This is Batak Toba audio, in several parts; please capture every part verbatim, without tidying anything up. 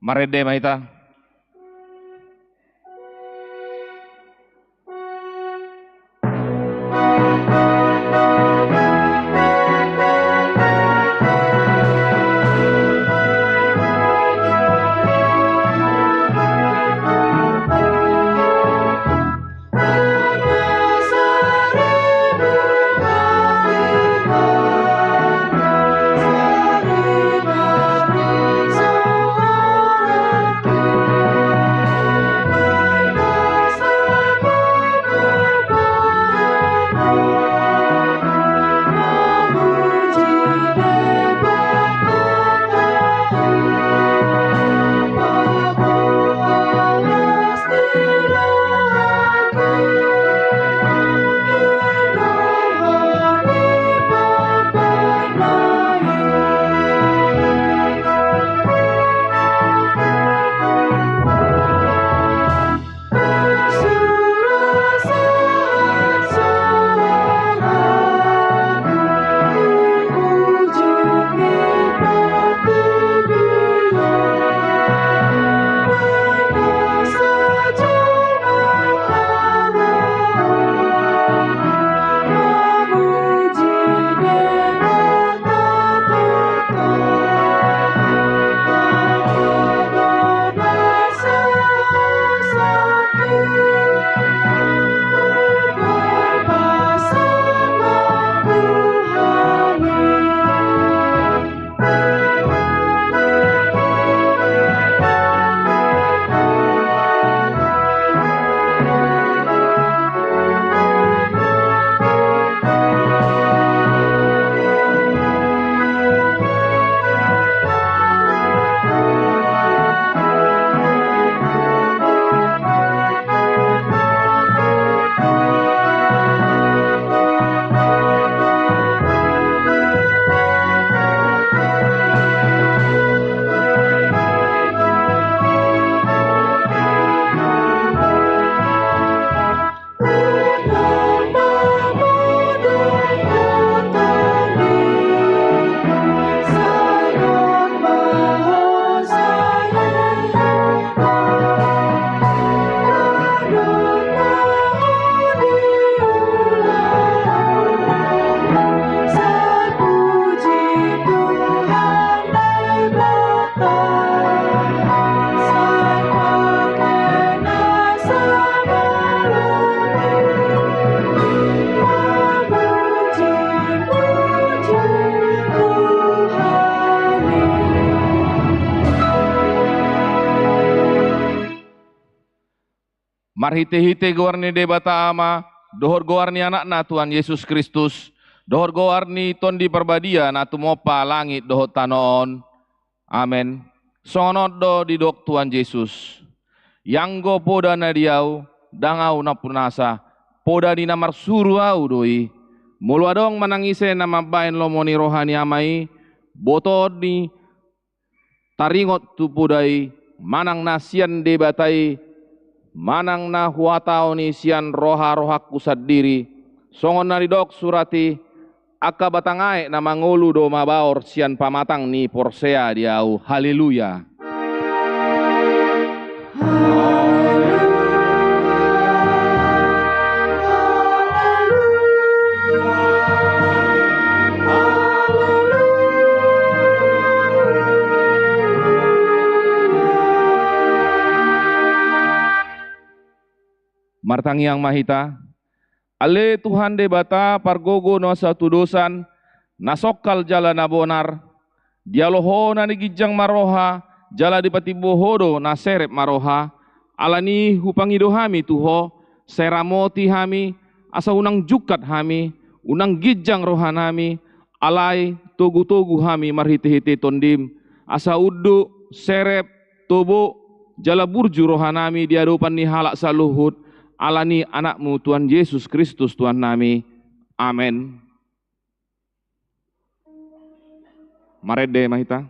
Marende ma hita. Marhite-hite goar ni Debata Ama, dohot goar ni Anakna Tuhan Jesus Kristus, dohot goar ni Tondi Parbadia na tumompa langit dohot tano on. Amen. Songon on do didok Tuhan Jesus: Ianggo poda na di Ahu, ndang Ahu nampunasa, poda ni na marsuru Ahu do i. Molo adong manang ise na mambahen lomo ni roha ni Ama i, botoon ni taringot tu poda i, manang na sian Debata i, manang na huhatahon i sian roha-rohangku sandiri, songon na nidok surat i: Angka batang aek na mangolu do mabaor sian pamatang ni porsea di Ahu. Haleluya. Martangiang ma hita. Ale Tuhan Debata, pargogo na so hatudosan, na songkal jala na bonar, dialo Ho na ginjang ma roha, jala dipatimbo Ho do na serep ma roha. Alani i hupangido hami tu Ho, sai ramoti hami, asa unang jungkat hami, unang ginjang rohanami, alai togu-togu hami marhite-hite Tondim, asa unduk, serep, tobo, jala burju rohanami di adopan ni halak saluhut, alani Anakmu Tuhan Jesus Kristus Tuhannami. Amen. Marende ma hita.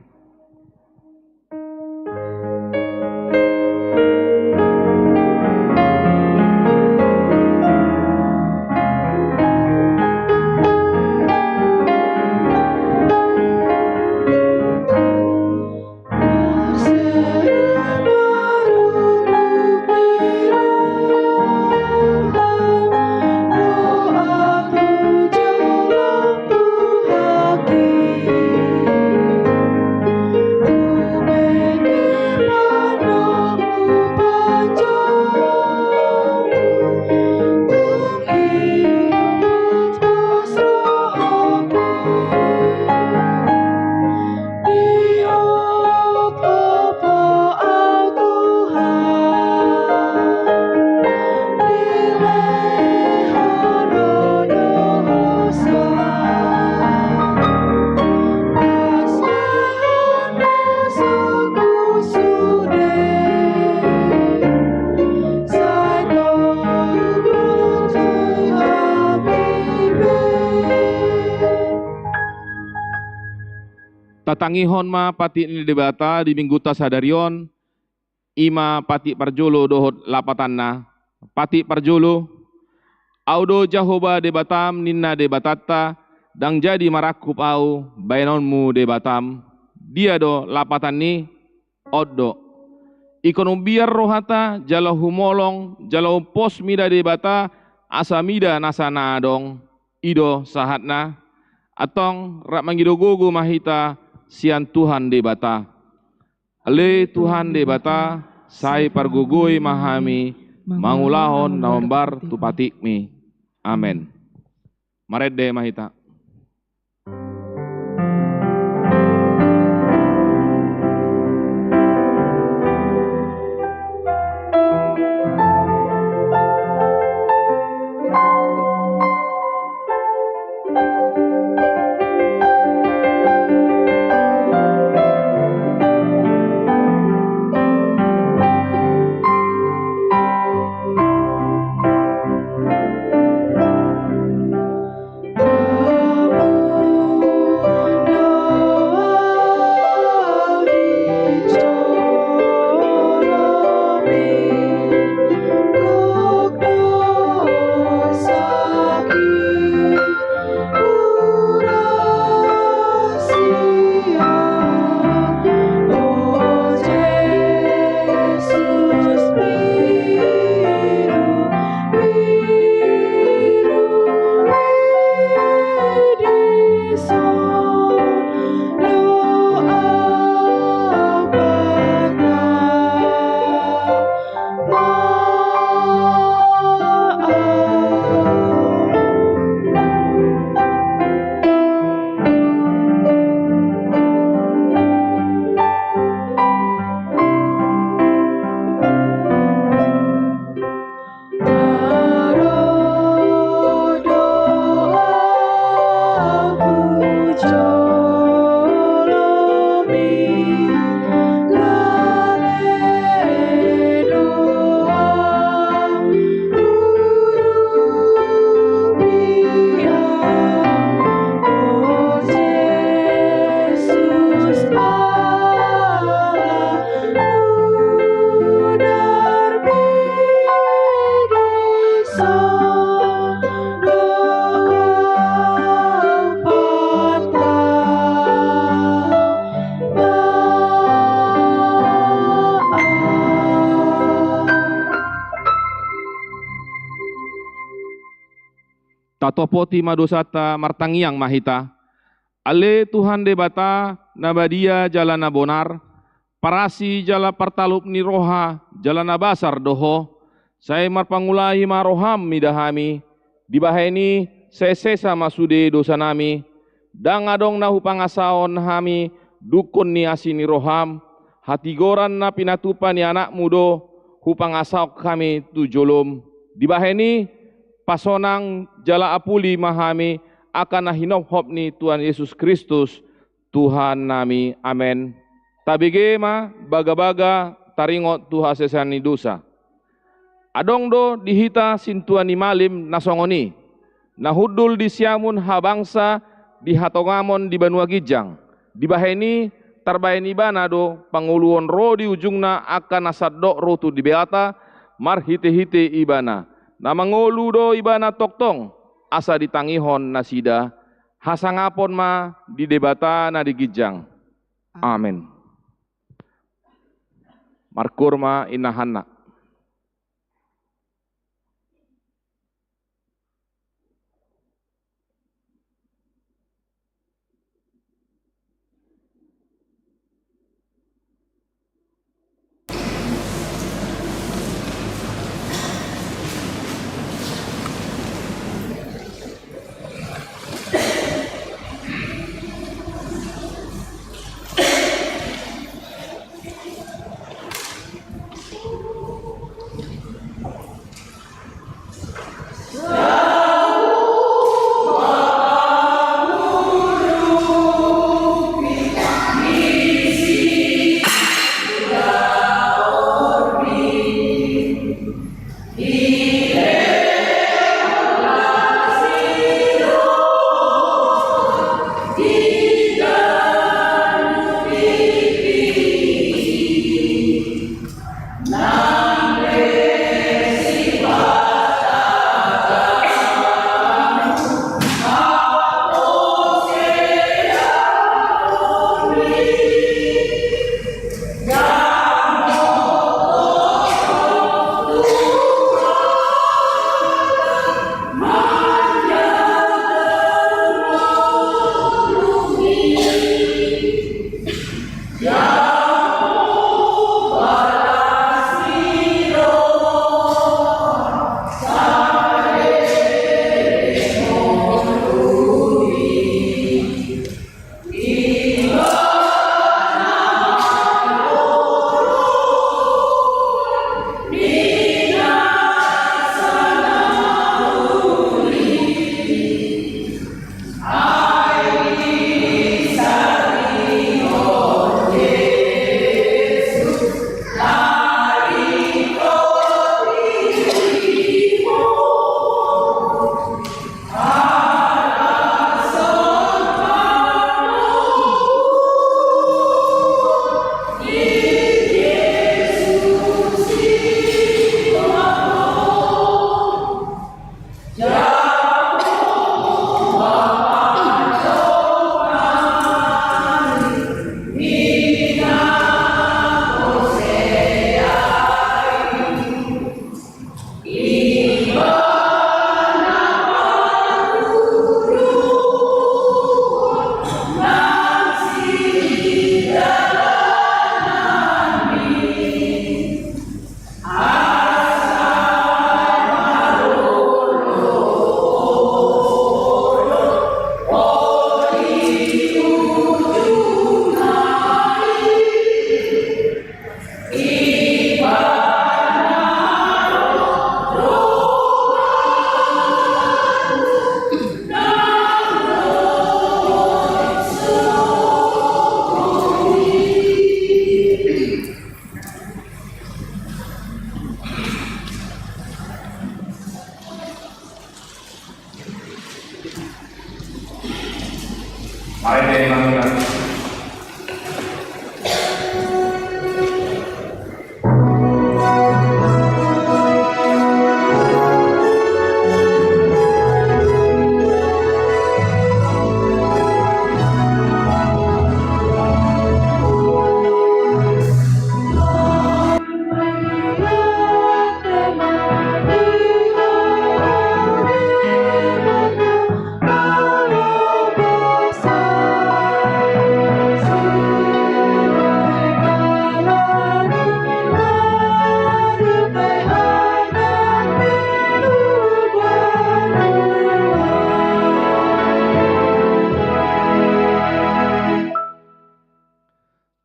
Tatangihon ma patik ni Debata di Mingguta sadari on, i ma patik parjolo dohot lapatanna. Patik parjolo. Ahu do Jahowa Debatam, ninna Debatanta, ndang jadi marangkup ahu baenonmu Debatam. Dia do lapatanna i? On do. Ingkon umbiar rohanta jala humolong jala umpos mida Debata, asa mida nasa na adong. I do sahatna. Antong rap mangido gogo ma hita sian Tuhan Debata. Ale Tuhan Debata, sai pargogoi ma hami mangulahon na hombar tu patikmi. Amen. Marende ma hita. Tatopoti ma dosanta, martangiang ma hita. Ale Tuhan Debata, na badia jala na bonar, parasi jala partalup ni roha jala na basar do Ho, sai marpangulahi ma roham mida hami. Dibahen i, sai sesa ma sude dosanami. Ndang adong na hupangasahon hami dungkon ni asi ni roham. Hatigoran na pinatupa ni Anakmu do hupangasahon hami tu jolom. Dibahen i, pasonang jala apuli ma hami angka na hinophop ni Tuhan Jesus Kristus, Tuhannami. Amen. Tabege ma bagabaga taringot tu hasesaan ni dosa. Adong do di hita sintua ni malim na songon i, na hundul di siamun habangsa di hatongamon di banua ginjang. Dibahen i, tarbahen ibana do pangoluon ro di ujungna angka na sandok ro tu Debata marhitehite ibana. Na mangolu do ibana tongtong, asa ditangihon nasida. Hasangapon ma di Debata na di ginjang. Amen. Markoor ma inna Hanna.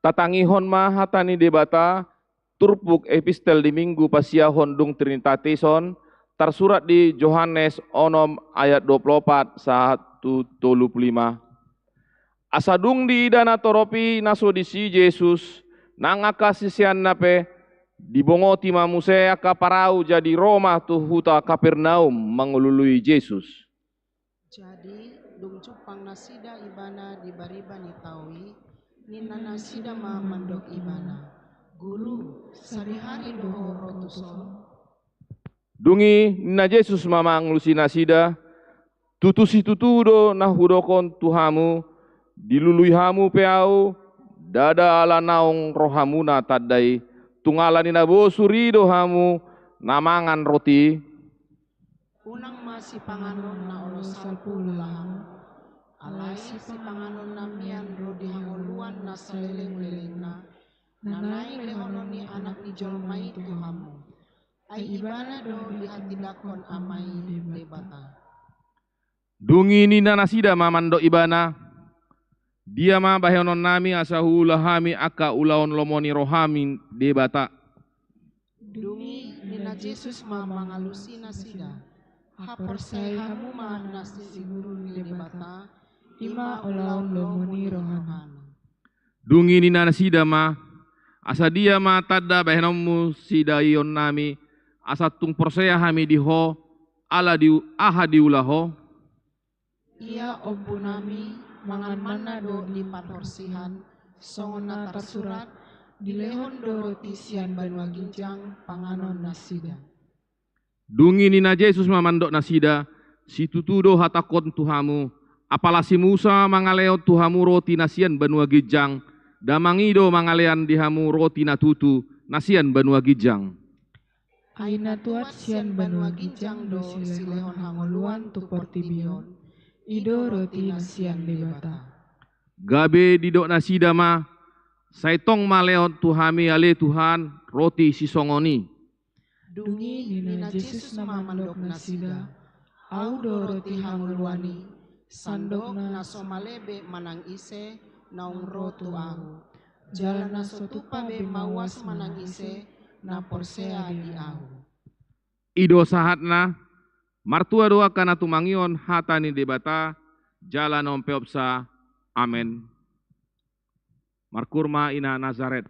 Tatangihon ma hata ni Debata, turpuk epistel di Minggu pasiahon dung Trinitatis on, tarsurat di Johannes onom ayat dua puluh opat sahat tu tolu puluh lima. Asa dung diida natorop i na so disi Jesus, nang angka siseanna pe, dibongoti ma muse angka parau jadi ro ma tu huta Kapernaum mangulului Jesus. Jadi, dung jumpang nasida ibana di bariba ni tao i, ninna nasida ma mandok ibana, "Guru, sadihari do ho ro tuson?" Dung i ninna Jesus ma mangalusi nasida, "Tutu situtu do na hudokon tu hamu, dilului hamu pe ahu, ndada ala naung rohamuna tanda i, tung ala ni na bosur i do hamu na mangan roti i." Unang ma sipanganon na olo salpu ulamu, alai sipanganon na mian ro di hangoluan na saleleng-lelengna, na naeng lehonon ni Anak ni jolma i tu hamu. Ai ibana do dihatindanghon Ama i Debata. Dung i ninna nasida ma mandok ibana, "Dia ma bahenonnami asa huula hami angka ulaon lomo ni roha ni Debata?" Dung i ninna Jesus ma mangalusi nasida, "Haporseai hamu ma na siguru ni Debata, i ma ulaon lomo ni rohana." Dung i ninna nasida ma, "Asa dia ma tanda bahenonmu sidaionnami, asa tung porsea hami di ho, ala di aha diula ho?" Ia ompunami, mangan manna do di parhorsihan, songon na tarsurat, dilehon do roti sian banua ginjang panganon nasida. Dung i ninna Jesus ma mandok nasida, "Situtu do hatangkon tu hamu, apala si Musa mangalehon tu hamu roti na sian banua ginjang, Damang i do mangalehon di hamu roti na tutu, na sian banua ginjang." Ai na tuat sian banua ginjang do silehon hangoluan tu portibi on, i do roti na sian Debata. Gabe didok nasida ma, "Sai tong ma lehon tu hami ale Tuhan, roti sisongon i." Dung i ninna Jesus ma mandok nasida, "Ahu do roti hangoluan i, sandok na so male be manang ise naung ro tu ahu, jala na so tupa be mauas manang ise na porsea di ahu." I do sahatna. Martua do angka na tumangihon hata ni Debata, jala na umpeopsa. Amen. Markur ma ina Nazaret.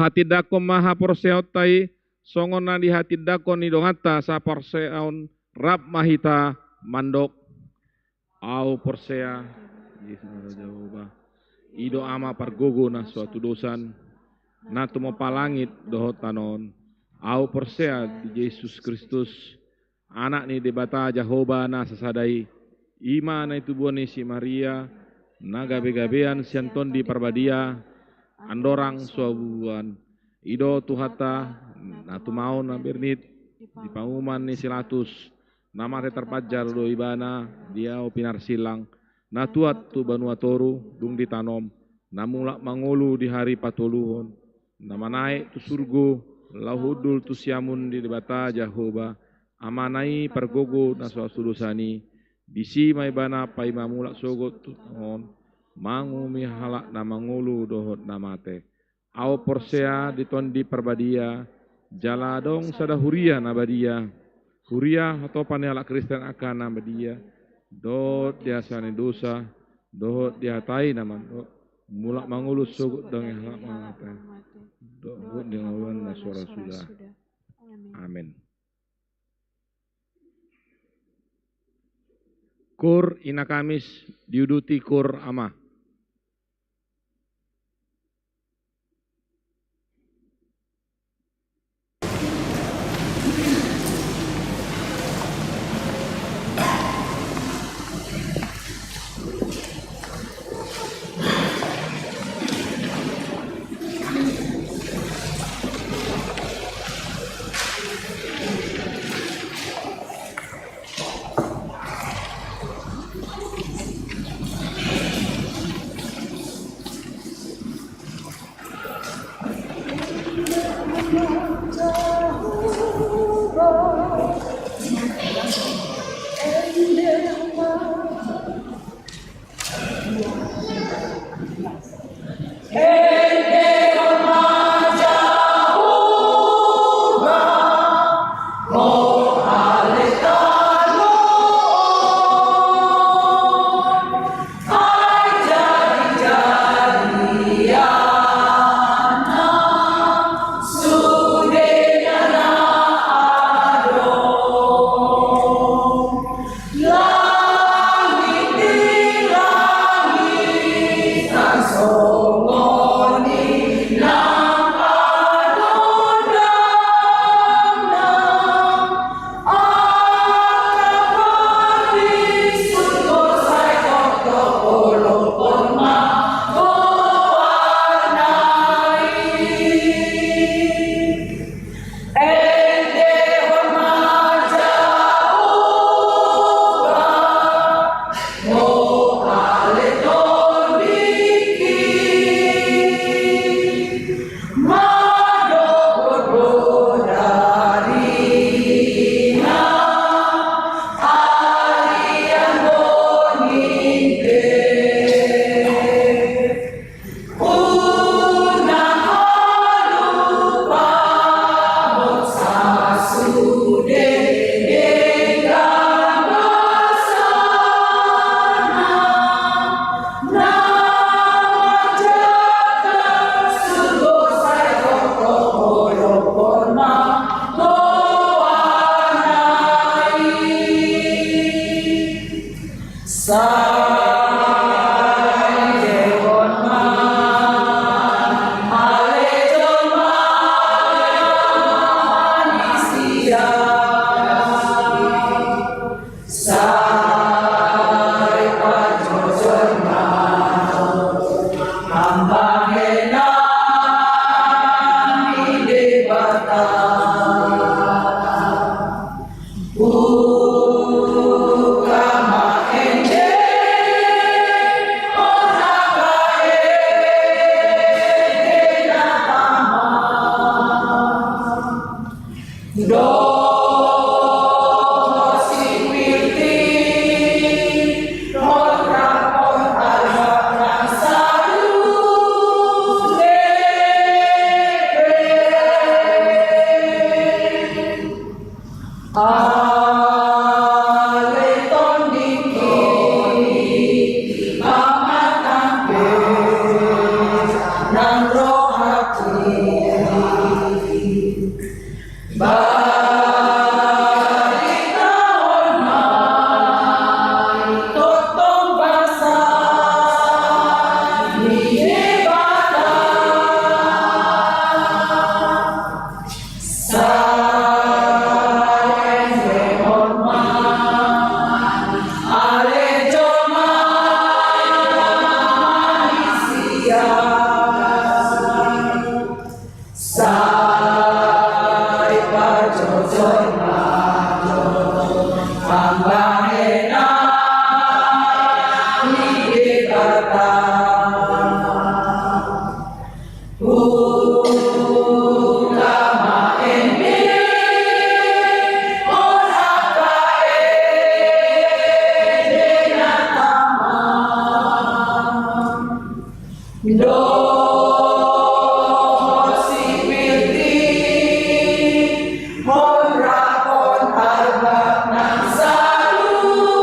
Hatindangkon ma haporseaonta i, songon na dihatindangkon ni donganta saporseaon, rap ma hita mandok. Ahu porsea, Jesus Jahowa, i do Ama pargogo na so hatudosan, na tumompa langit dohot tano on. Ahu porsea di Jesus Kristus, Anak ni Debata Jahowa na sasada i, i ma na itubuan ni si Maria, na gabegabean sian Tondi Parbadia, andorang so buan. I do Tuhanta, na tumaon na bernit, di panguhuman ni si Latus, na mate tarpanjalo do ibana, di ahu pinarsilang, na tuat tu banua toru, dung ditanom, na mulak mangolu di hari patoluhon, na manaek tu surgo, laho hundul tu siamun ni Debata Jahowa, Amana i pargogo na so hatudosan i, disi ma ibana paima mulak sogot tu tano on, manguhumi halak na mangolu dohot na mate. Ahu porsea di Tondi Parbadia, jala adong sada huria na badia, huria hatopan ni halak Kristen angka na badia, dohot di hasesaan ni dosa, dohot di hata i na mandok, mulak mangolu sogot dongan halak na mate, dohot di hangoluan na so ra suda. Amin. Koor Ina Kamis diuduti koor Ama. Dohot si Pirti, hon rap hon harbak nang saluhutna.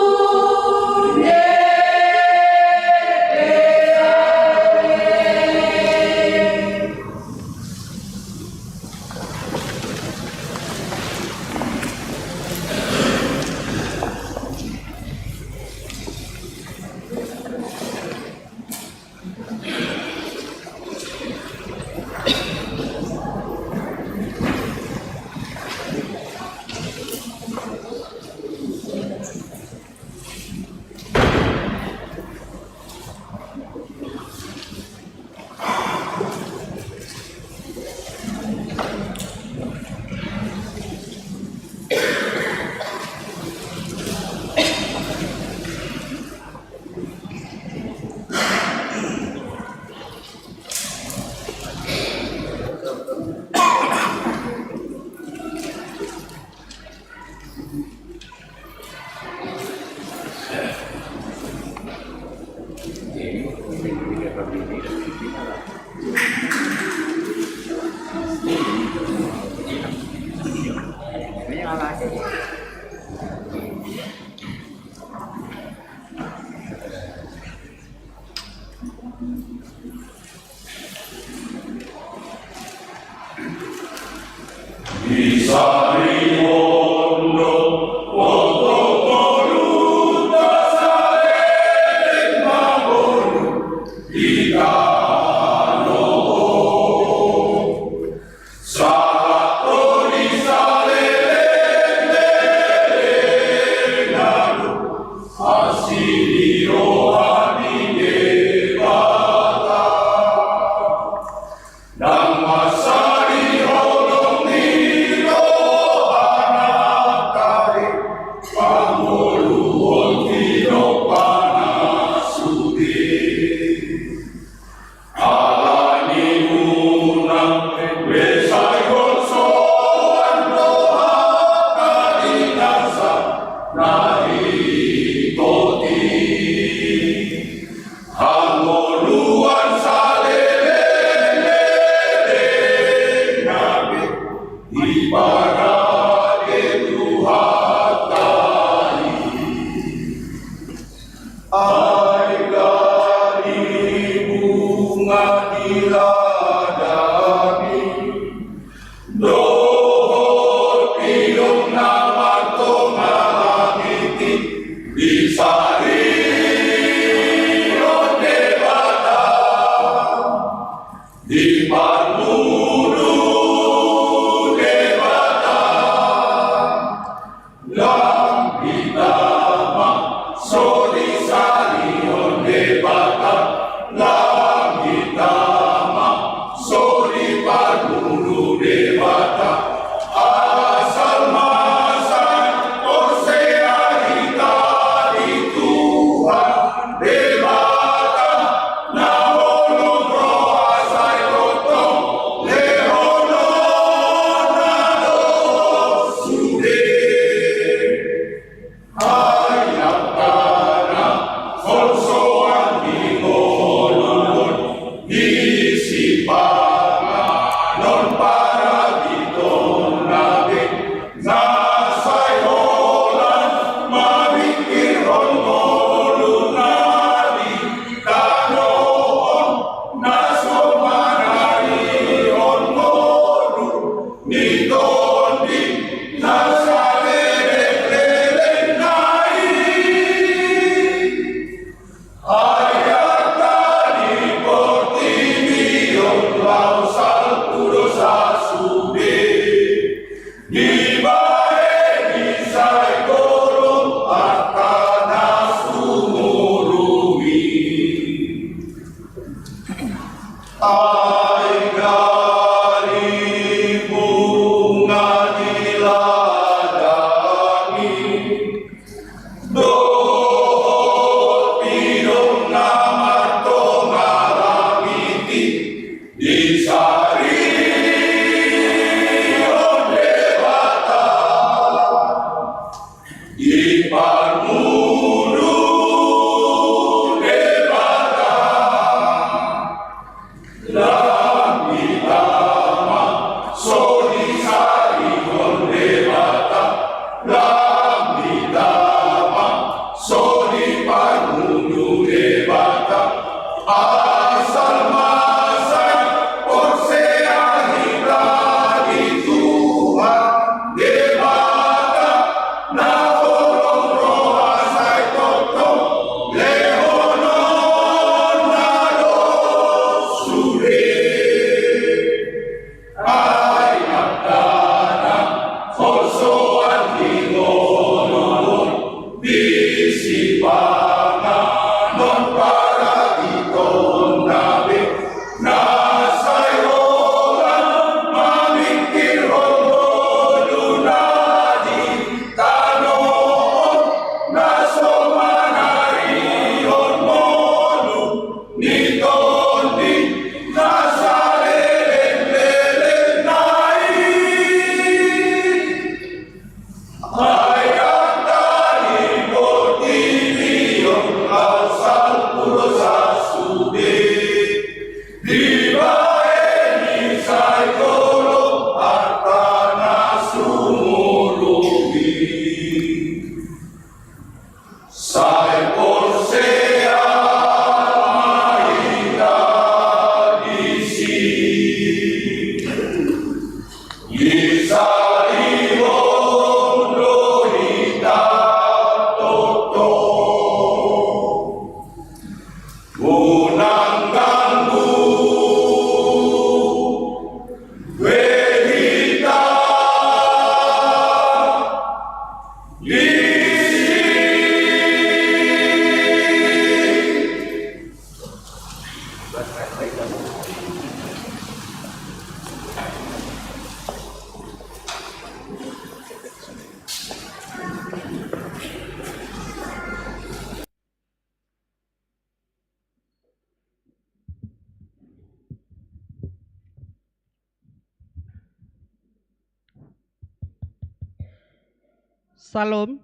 Syalom.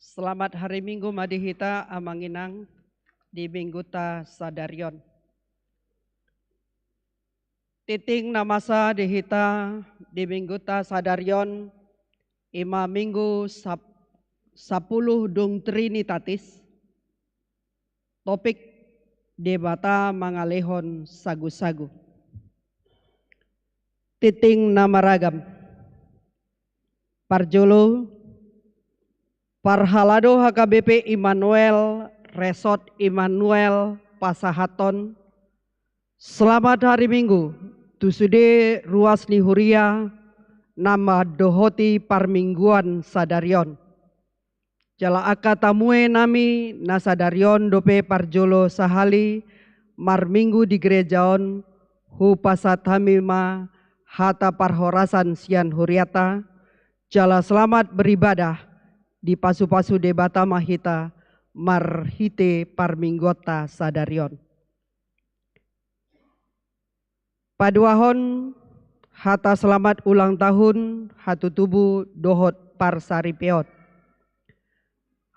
Selamat hari Minggu ma di hita, amang inang, di mingguta sadari on. Tingting na masa di hita di mingguta sadari on, ima minggu sap-, sapuluh dung Trinitatis, topik Debata mangalehon sagusagu. Tingting na maragam. Parjolo, parhalado H K B P Immanuel, Resort Immanuel, pasahathon selamat hari Minggu tu sude ruas ni huria na mandohoti parmingguan sadari on. Jala angka tamue nami na sadari on dope parjolo sahali marminggu di gereja on, hupasahat hami ma hata parhorasan sian huriata, jala selamat beribadah, dipasupasu Debata ma hita marhite parmingguanta sadari on. Paduahon hata selamat ulang tahun hatutubu dohot parsaripeon.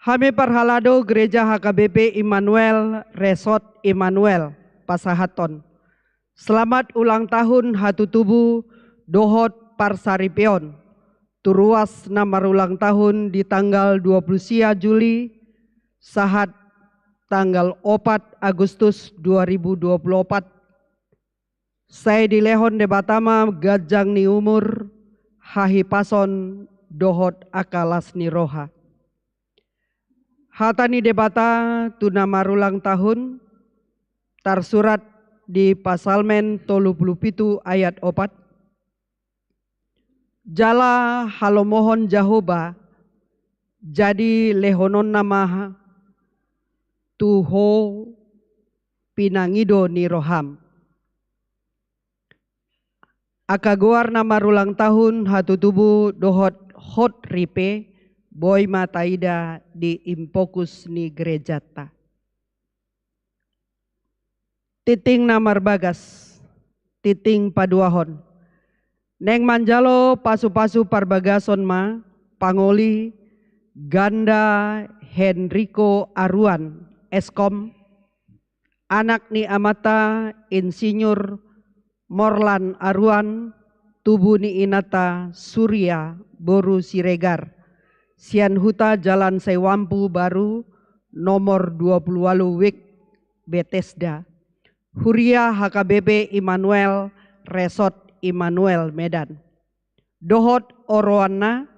Hami parhalado Gereja H K B P Immanuel, Resort Immanuel, pasahathon selamat ulang tahun hatutubu dohot parsaripeon tu ruas na marulang tahun di tanggal dua puluh sia Juli sahat tanggal opat Agustus dua ribu dua puluh opat. Sai dilehon Debata ma ganjang ni umur, hahipason dohot angka las ni roha. Hata ni Debata tu na marulang tahun tarsurat di Psalmen tolu pulu pitu ayat opat. Jala halomohon Jahowa, jadi lehononna ma tu ho pinangido ni roham. Angka goar na marulang tahun hatutubu dohot hot ripe boi ma taida di impokus ni gerejanta. Tingting na marbagas, tingting paduahon. Naeng manjalo pasupasu parbagason ma pangoli Ganda Henrico Aruan, S Kom, anak ni amanta Insinyur Morlan Aruan, tubu ni inanta Surya boru Siregar, sian huta Jalan Sewampu Baru, nomor dua puluh ualu Wik, Betesda, huria H K B P Immanuel, Resort Immanuel, Medan. Dohot oroanna,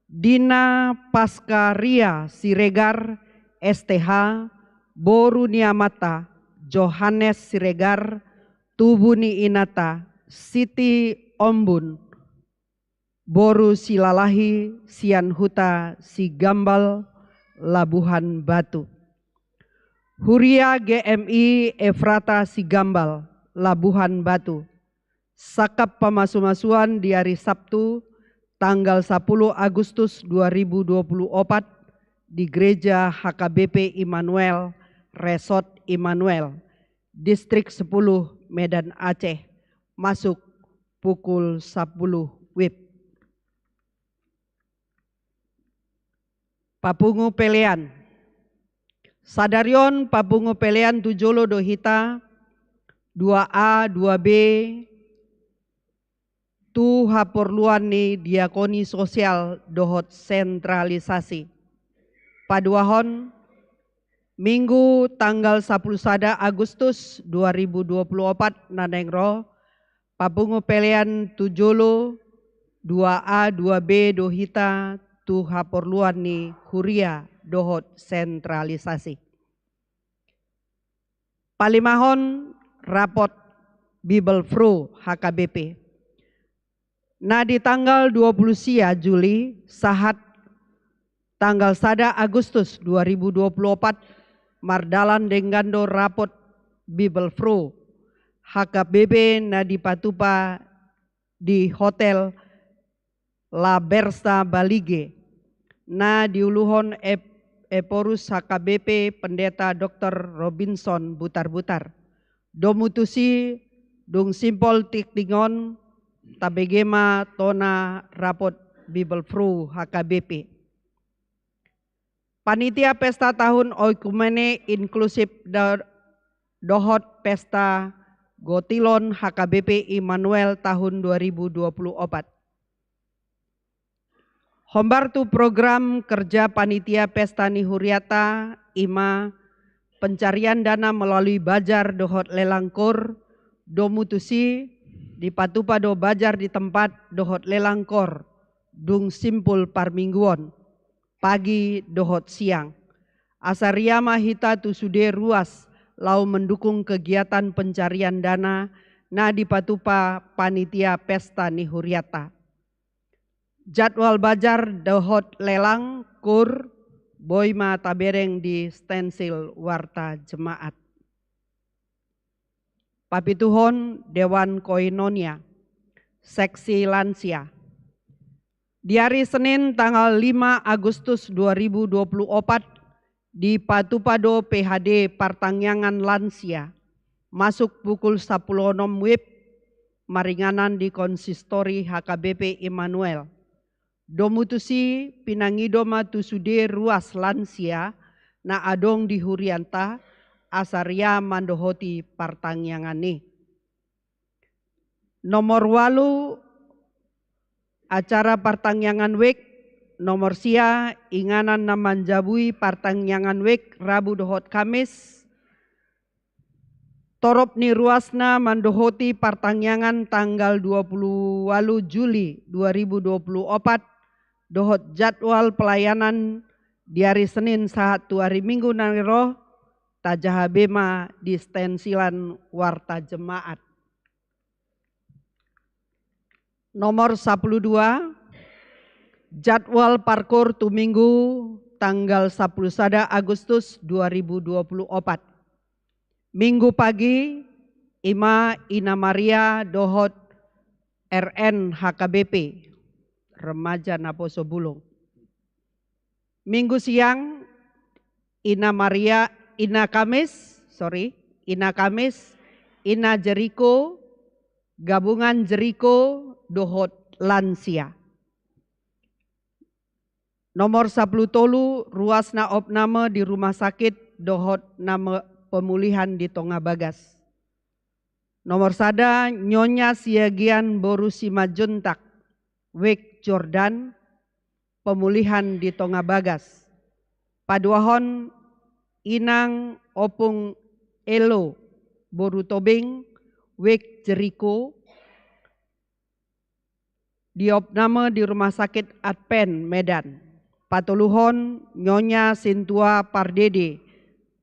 Dina Paskaria Siregar, S T H, boru ni amanta Johannes Siregar, tubu ni inanta Siti Ombun boru Silalahi, sian huta Sigambal, Labuhan Batu. Huria G M I Efrata Sigambal, Labuhan Batu. Sangkap pamasumasuan di ari Sabtu, tanggal sapuluh Agustus dua ribu dua puluh opat, di Gereja H K B P Immanuel, Resort Immanuel, Distrik sepuluh, Medan Aceh, masuk pukul sapuluh wib. Papungu pelean. Sadari on papungu pelean tu jolo do hita, dua A, dua B, tu haporluan ni diakoni sosial dohot sentralisasi. Paduahon, Minggu tanggal sapuluh sada Agustus dua ribu dua puluh opat na naeng ro, papungu pelean tu jolo, dua A, dua B do hita tu haporluan ni huria dohot sentralisasi. Palimahon, rapot Bibelvrouw H K B P. Na di tanggal dua puluh sia Juli sahat tanggal sada Agustus dua ribu dua puluh opat, mardalan denggan do rapot Bibelvrouw H K B P na dipatupa di Hotel La Bersa Balige, na diuluhon Ep-, Ephorus H K B P Pendeta Doktor Robinson Butarbutar. Domu tusi, dung simpul tingting on, tabege ma tona rapot Bibelvrouw H K B P. Panitia Pesta Tahun Oikumene Inklusif do-, dohot Pesta Gotilon H K B P Immanuel tahun dua ribu dua puluh opat. Hombar tu program kerja panitia pesta ni huriata, i ma pencarian dana melalui bajar dohot lelang KUR. Domu tusi, dipatupa do bajar di tempat dohot lelang KUR dung simpul parmingguon, pagi dohot siang. Asa ria ma hita tu sude ruas laho mendukung kegiatan pencarian dana na dipatupa panitia pesta ni huriata. Jadwal bajar dohot lelang KUR boi ma tabereng di stensil Warta Jemaat. Papituhon Dewan Koinonia, seksi lansia. Di ari Senin tanggal lima Agustus dua ribu dua puluh opat, dipatupa do P H D partangiangan lansia, masuk pukul sampulu onom WIB, maringanan di konsistori H K B P Immanuel. Domu tusi, pinangido ma tu sude ruas lansia na adong di hurianta, asa ria mandohoti partangiangan i. Nomor ualu, acara partangiangan wijk. Nomor sia, inganan na manjabui partangiangan wijk Rabu dohot Kamis. Torop ni ruasna mandohoti partangiangan tanggal dua puluh ualu Juli dua ribu dua puluh opat, dohot jadwal pelayanan di ari Senin sahat tu ari Minggu na ro, tajaha be ma di stensilan Warta Jemaat. Nomor sampulu dua, jadwal parkur tu Minggu tanggal sampulu sada Agustus dua ribu dua puluh opat. Minggu pagi, i ma Ina Maria dohot R N H K B P, Remaja Naposo Bulung. Minggu siang, Ina Maria, Ina Kamis, sorry, Ina Kamis, Ina Jeriko, Gabungan Jeriko dohot lansia. Nomor sampulu tolu, ruasna opname di rumah sakit dohot name pemulihan di tonga bagas. Nomor sada, Nyonya Siagian boru Simanjuntak, wijk Jordan, pemulihan di tonga bagas. Paduahon, Inang Opung Elo boru Tobing, wijk Jeriko, diopname di Rumah Sakit Advent Medan. Patoluhon, Nyonya Sintua Pardede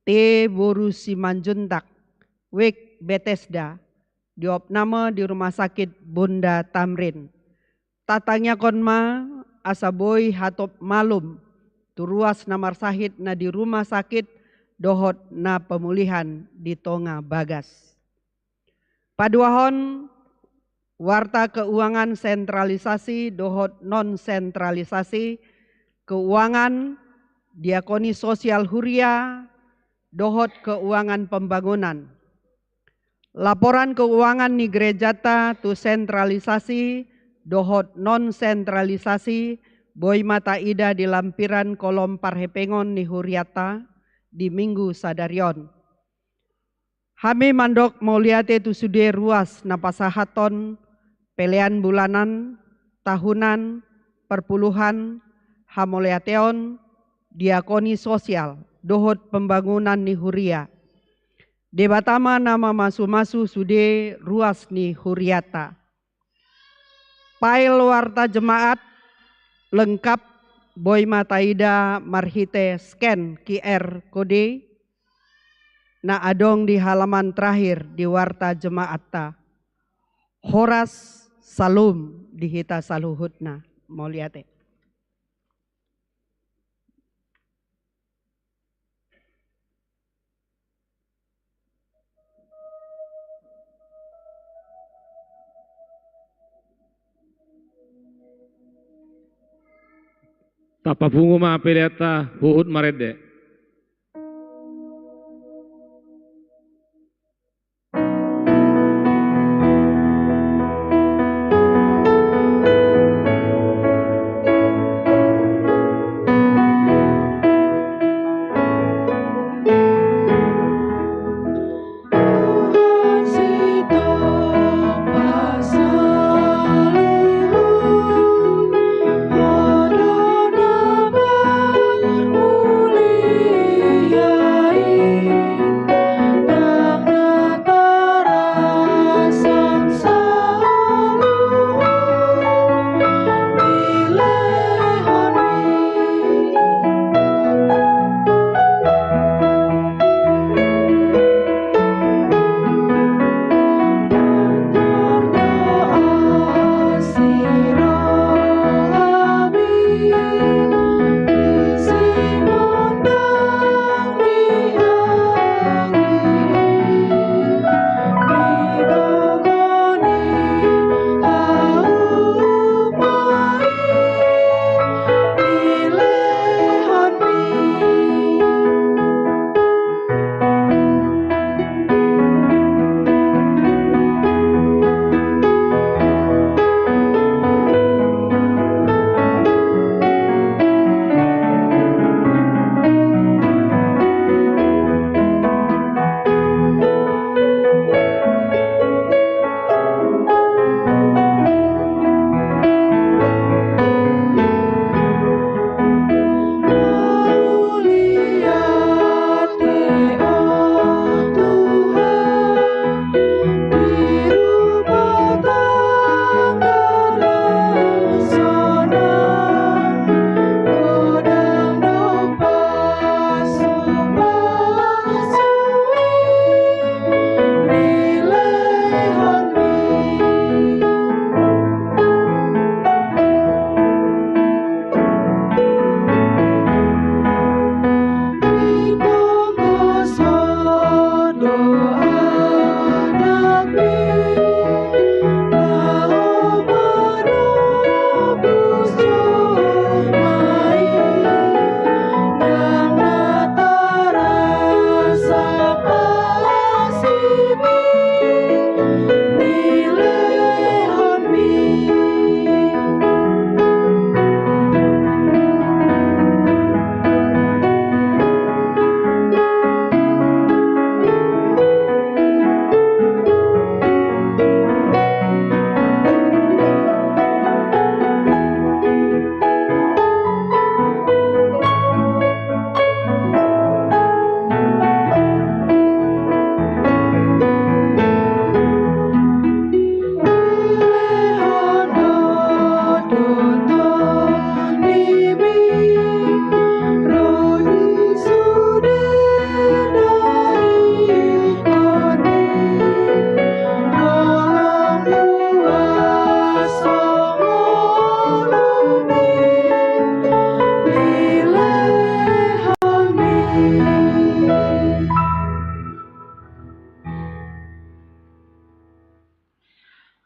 T boru Simanjuntak, wijk Betesda, diopname di Rumah Sakit Bunda Tamrin. Tatangiangkon ma asa boi hatop malum tu ruas na marsahit na di rumah sakit dohot na pemulihan di tonga bagas. Paduahon, warta keuangan sentralisasi dohot non sentralisasi, keuangan, diakoni sosial huria, dohot keuangan pembangunan. Laporan keuangan ni gerejata tu sentralisasi dohot non sentralisasi boi ma taida di lampiran kolom parhepengon ni huriata di Minggu sadari on. Hami mandok mauliate tu sude ruas na pasahathon pelean bulanan, tahunan, parpuluhan, hamauliateon, diakoni sosial dohot pembangunan ni huria. Debata ma na mamasumasu sude ruas ni huriata. File warta jemaat lengkap boi ma taida marhite scan QR code na adong di halaman terakhir di warta jemaatta. Horas, Salom. di hita saluhutna. Mauliate. Tapapungu ma peleanta huhut marende.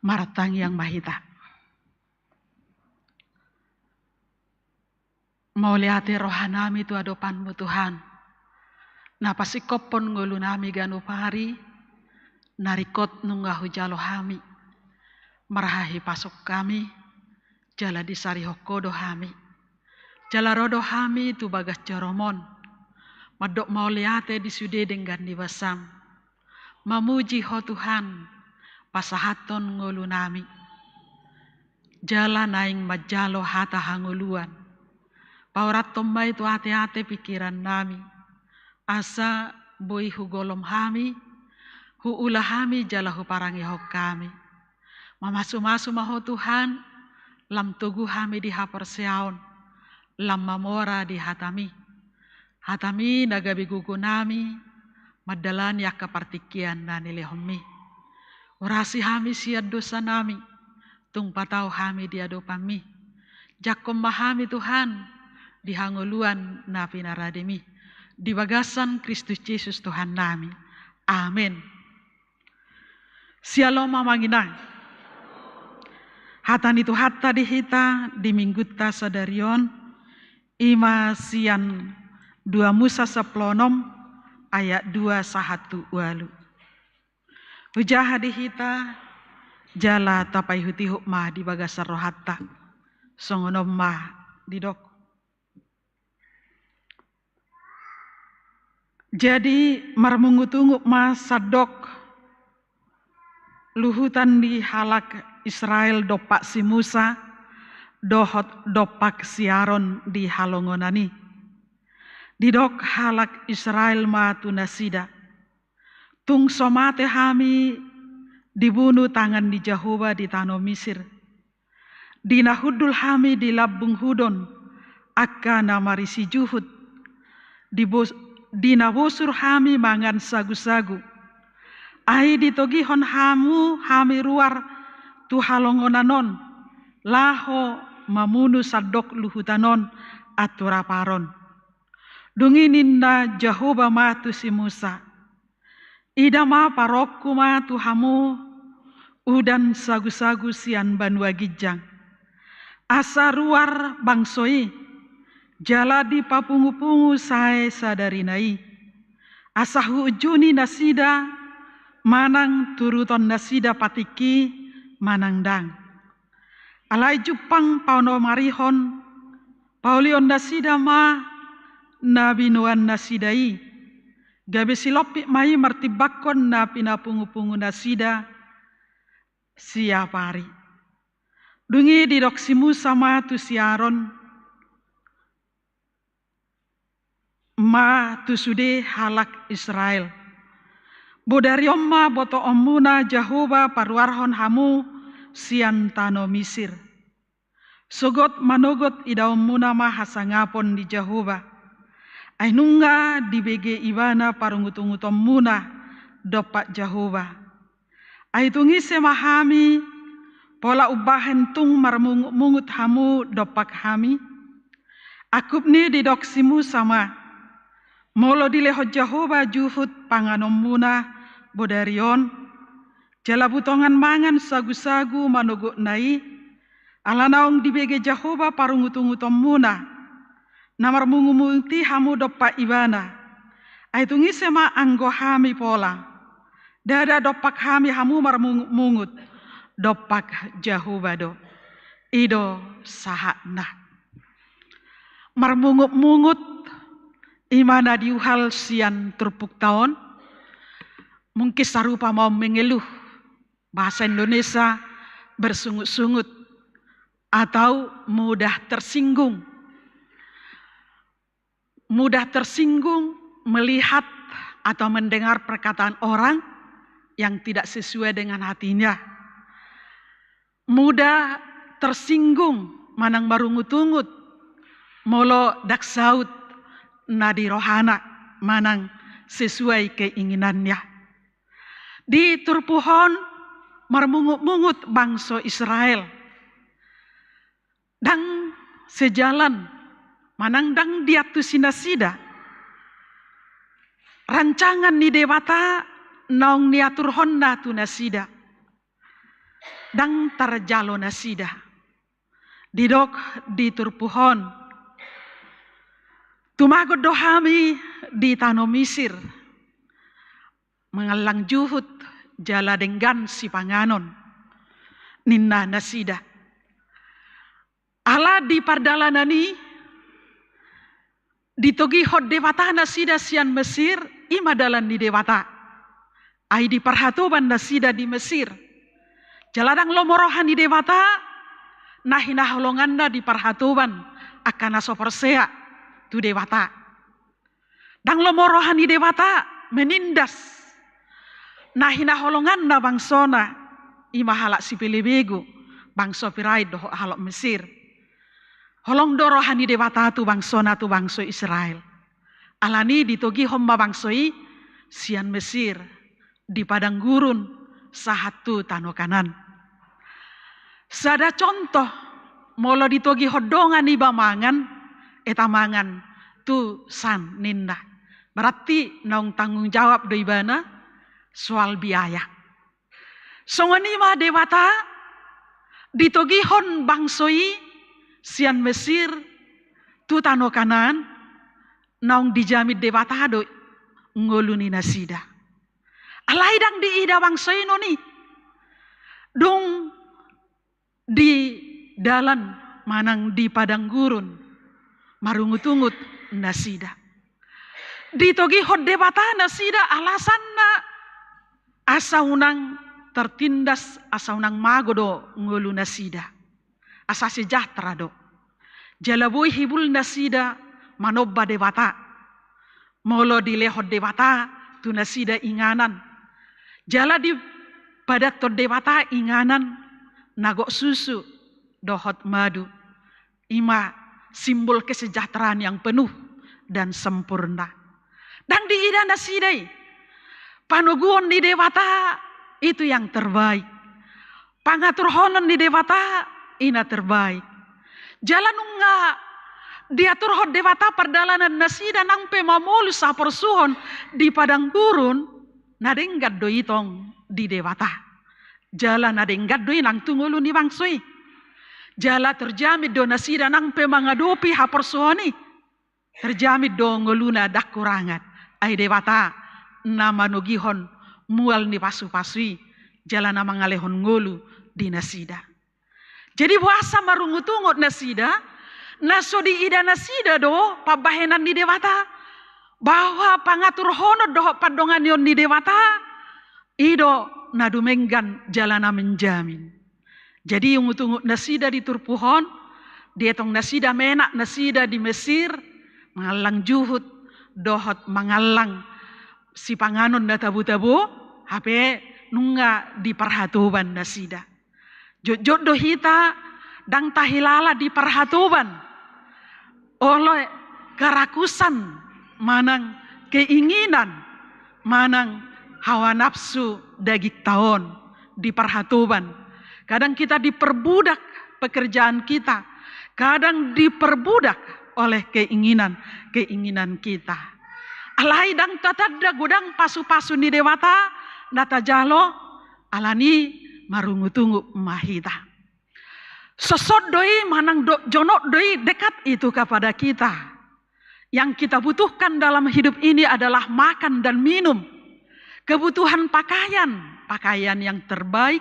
Martangiang ma hita. Mauliate rohanami tu adopanMu Tuhan, na pasingkophon ngolunami ganup ari, na ringkot nunga hujalo hami, marhahipashon hami, jala disarihon Ho do hami. Jala ro do hami tu bagas jarom on, mandok mauliate di sude denggan ni basam. Mamuji Ho Tuhan, pasahathon ngolunami. Jala naeng manjalo hata hangoluan. Paurathon ma i tu ateate pingkirannami. Asa boi hugolom hami, huula hami jala huparangehon hami. Mamasumasu ma Ho Tuhan, lam togu hami di haporseaon, lam mamora di hataMi. HataMi na gabe gogonami, mandalani angka partingkian na nilehonMi. Urasi hami sian dosanami, Tung patau hami di adopanMi. Jangkon ma hami Tuhan di hangoluan na pinarademi, di bagasan Kristus Jesus Tuhannami. Amen. Syalom amang inang. Hata ni Tuhanta di hita di minggunta sadari on, ima sian dua Musa sampulu onom ayat dua sahat tu ualu. Hujaha di hita jala tapaihutihut ma di bagasan rohanta. Songon on ma didok. Jadi marmungutungut ma sandok luhutan ni halak Israel dompak si Musa dohot dompak si Aron di halongonan i. Didok halak Israel ma tu nasida, tung so mate hami dibunu tangan ni Jahowa di tano Misir. Di na hundul hami di lambung hudon, angka na marisi juhut, di bos-, di na bosur hami mangan sagusagu. Ai ditogihon hamu hami ruar tu halongonan on, laho mamunu sandok luhutan on antu rap Aron. Dung i ninna Jahowa ma tu si Musa, ida ma, paronku ma tu hamu udan sagusagu sian banua ginjang, asa ruar bangso i, jala dipapungupungu sae sadarina i, asa huunjuni nasida manang turuton nasida patikki manang ndang. Alai jumpang panomarihon, paulihon nasida ma na binoan nasida i, gabe silompit ma i martimbangkon na pinapungupungu nasida siapari. Dung i didok si Musa ma tu si Aron, ma tu sude halak Israel, bodari on ma botoonmuna Jahowa paruarhon hamu sian tano Misir. Sogot manogot idaonmuna ma hasangapon ni Jahowa. Ai nunga dibege ibana parungutungutonmuna dompak Jahowa. Ai tung ise ma hami, pola umbahen tung marmungutmungut hamu dompak hami? Angkup ni didok si Musa ma, molo dilehon Jahowa juhut panganonmuna bodari on, jala butongan mangan sagusagu manogotna i, ala naung dibege Jahowa parungutungutonmuna, na marmungutmungut i hamu dompak ibana. Ai tung ise ma anggo hami pola? Ndada dompak hami hamu marmungutmungut, dompak Jahowa do. I do sahatna. Marmungutmungut, ima na diuhal sian turpukta on. Mungkin sarupa ma on mengeluh, bahasa Indonesia bersungut-sungut atau mudah tersinggung. Mudah tersinggung melihat atau mendengar perkataan orang yang tidak sesuai dengan hatinya. Mudah tersinggung manang marungutungut molo ndang saut na di rohana manang sesuai keinginannya. Di turpuk on marmungutmungut bangso Israel. Ndang sejalan manang ndang diantusi nasida rancangan ni Debata naung niaturhonna tu nasida. Ndang tarjalo nasida. Didok di turpuk on, tumagon do hami di tano Misir, mangallang juhut jala denggan sipanganon, ninna nasida. Ala di pardalanan i ditogihon Debata nasida sian Mesir, ima dalan ni Debata. Ai diparhatoban nasida di Mesir. Jala ndang lomo roha ni Debata na hinaholonganna diparhatoban angka na so porsea tu Debata. Ndang lomo roha ni Debata menindas na hinaholonganna bangsona, ima halak sipelebegu, bangso Pirain dohot halak Mesir. Holong do roha ni Debata tu bangsona, tu bangso Israel. Alani i ditogihon ma bangso i sian Mesir di padang gurun sahat tu tano Kanaan. Sada contoh, molo ditogihon dongan iba mangan, eta mangan tu san ninna. Berarti naung tanggung jawab do ibana soal biaya. Songon i ma Debata, ditogihon bangso i sian Mesir tu tano Kanaan, naung dijamin Debata do ngolu ni nasida. Alai ndang diida bangso i non i. Dung di dalan manang di padang gurun, marungut-ungut nasida. Ditogihon Debata nasida, alasanna asa unang tertindas, asa unang mago do ngolu nasida. Asa sejahtera do. Jala boi hibul nasida manomba Debata. Molo dilehon Debata tu nasida inganan, jala dipadathon Debata inganan na gok susu dohot madu, i ma simbol kesejahteraan yang penuh dan sempurna. Ndang diida nasida i. Panoguon ni Debata itu yang terbaik. Pangaturhonon ni Debata i na terbaik. Jala nunga diaturhon Debata pardalanan nasida nang pe mamolus haporsuhon di padang gurun, na denggan do i tong di Debata. Jala na denggan do i nang tu ngolu ni bangso i. Jala terjamin do nasida nang pe mangadopi haporsuhon i. Terjamin do ngoluna ndang hurangan. Ai Debata na manogihon mual ni pasu-pasu i, jala na mangalehon ngolu di nasida. Jadi boasa marungut-ungut nasida? Na so diida nasida do pambahenan ni Debata, bahwa pangaturhonon dohot pandonganion ni Debata i do na dumenggan jala na menjamin. Jadi ungut-ungut nasida di turpuk on, dietong nasida menak nasida di Mesir, mangallang juhut dohot mangallang sipanganon na tabo-tabo, hape nunga di parhatoban nasida. Jotjot do hita ndang tahilala di parhatoban oleh kerakusan manang keinginan manang hawa nafsu dagingta on di parhatoban. Kadang kita diperbudak pekerjaan kita, kadang diperbudak oleh keinginan-keinginan kita. Alai ndang tatanda godang pasu-pasu ni Debata na tajalo, alani marungut-ungut ma hita. Sosot do i manang do, jonok do i, dekat itu kepada kita. Yang kita butuhkan dalam hidup ini adalah makan dan minum. Kebutuhan pakaian, pakaian yang terbaik,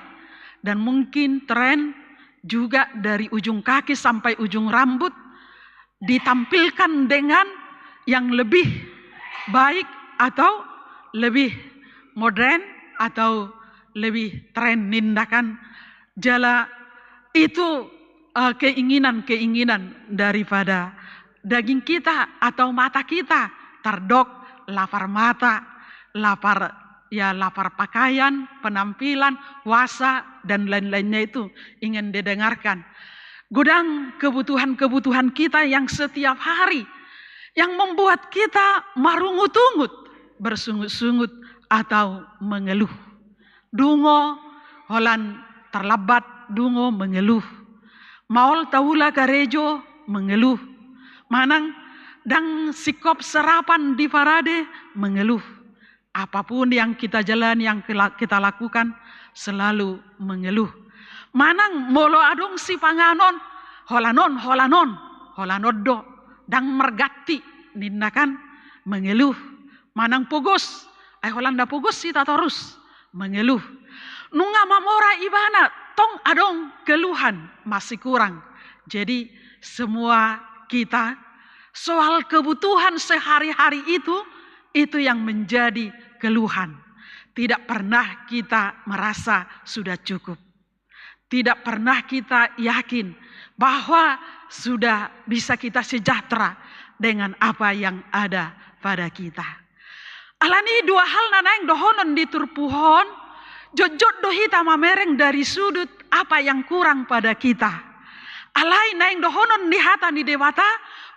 dan mungkin tren juga dari ujung kaki sampai ujung rambut ditampilkan dengan yang lebih baik atau lebih modern atau lebih tren ninna kan. Jala itu, eh, keinginan-keinginan daripada daging kita atau mata kita, tardok lapar mata, lapar, ya, lapar pakaian, penampilan, wasa, dan lain-lainnya itu ingin didengarkan. Godang kebutuhan-kebutuhan kita yang setiap hari yang membuat kita marungut-ungut, bersungut-sungut, atau mengeluh. Dungo holan terlambat, dungo mengeluh. Maol taula karejo, mengeluh. Manang ndang singkop sarapan di parade, mengeluh. Apapun yang kita jalani, yang kela-, kita lakukan, selalu mengeluh. Manang molo adong sipanganon, holan on, holan on, holan on do, ndang marganti ninna kan, mengeluh. Manang pogos, ai holan na pogos hita torus, mengeluh. Nunga mamora ibana, tong adong keluhan, masih kurang. Jadi semua kita, soal kebutuhan sehari-hari itu, itu yang menjadi keluhan. Tidak pernah kita merasa sudah cukup. Tidak pernah kita yakin bahwa sudah bisa kita sejahtera dengan apa yang ada pada kita. Alani dua hal na naeng dohonon di turpuk on, jotjot do hita mamereng dari sudut apa yang kurang pada kita. Alai naeng dohonon ni hata ni Debata,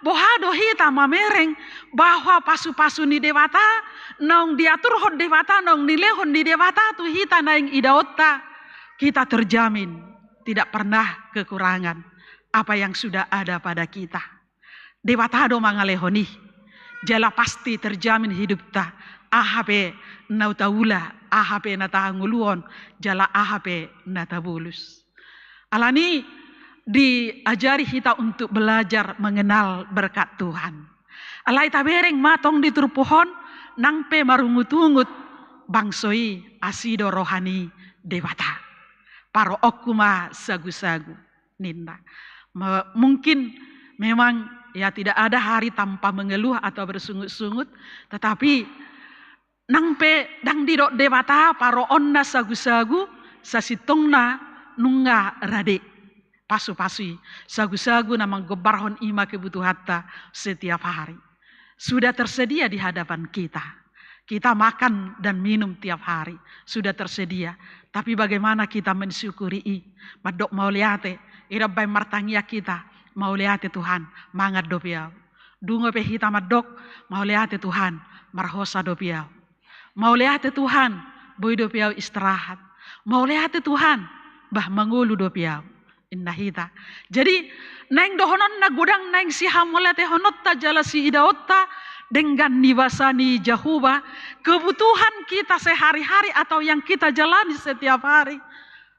boha do hita mamereng bahwa pasu-pasu ni Debata, naung diaturhon Debata, naung nilehon ni Debata tu hita naeng idaonta, kita terjamin. tidak pernah kekurangan apa yang sudah ada pada kita. Debata do mangalehon i. Jala pasti terjamin hidupta. Aha pe na taula, aha pe na tahangoluhon, jala aha pe na tabolus. Alani diajari hita untuk belajar mengenal berkat Tuhan. Alai tabereng ma tong di turpuk on, nang pe marungut-ungut bangso i asi do roha ni Debata. Paroonku ma sagu-sagu ninna. Me-, mungkin memang ya tidak ada hari tanpa mengeluh atau bersungut-sungut, tetapi nang pe ndang didok Debata paroonna sagu-sagu, sasintongna nunga rade pasu-pasu i, sagu-sagu na manggombarhon i ma kebutuhanta setiap hari. Sudah tersedia di hadapan kita. Kita makan dan minum tiap hari, sudah tersedia. Tapi bagaimana kita mensyukuri i? Mandok mauliate, i do umbahen martangiang hita, mauliate Tuhan, mangan dope au. Dungo pe hita mandok, mauliate Tuhan, marhosa dope au. Mauliate Tuhan, boi dope au istirahat. Mauliate Tuhan, bah mangolu dope au. Inna hita. Jadi, naeng dohononna godang naeng sihamauliatehononta jala siidaonta denggan ni basa ni Jahowa, kebutuhan kita sehari-hari atau yang kita jalani setiap hari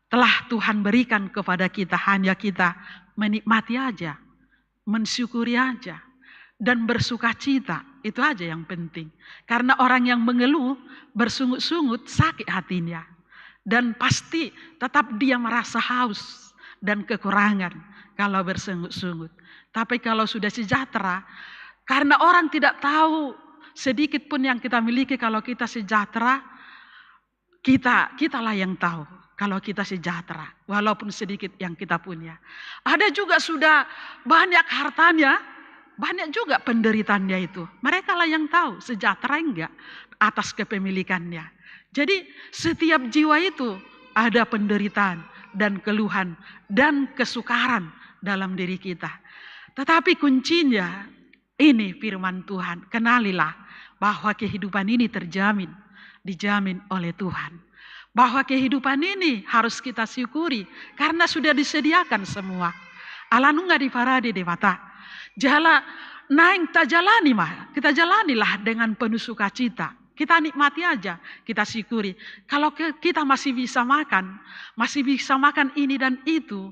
telah Tuhan berikan kepada kita, hanya kita menikmati aja, mensyukuri aja, dan bersukacita. Itu aja yang penting. Karena orang yang mengeluh, bersungut-sungut, sakit hatinya. Dan pasti tetap dia merasa haus dan kekurangan kalau bersungut-sungut. Tapi kalau sudah sejahtera, karena orang tidak tahu sedikit pun yang kita miliki, kalau kita sejahtera, kita, kitalah yang tahu kalau kita sejahtera, walaupun sedikit yang kita punya. Ada juga sudah banyak hartanya, banyak juga penderitaannya itu. Merekalah yang tahu sejahtera enggak atas kepemilikannya. Jadi, setiap jiwa itu ada penderitaan dan keluhan dan kesukaran dalam diri kita. Tetapi kuncinya, ini firman Tuhan, kenalilah bahwa kehidupan ini terjamin, dijamin oleh Tuhan. Bahwa kehidupan ini harus kita syukuri karena sudah disediakan semua. Ala nunga diparade Debata. Jala naeng tajalani ma, kita jalanilah dengan penuh sukacita. Kita nikmati aja, kita syukuri. Kalau ke-, kita masih bisa makan, masih bisa makan ini dan itu,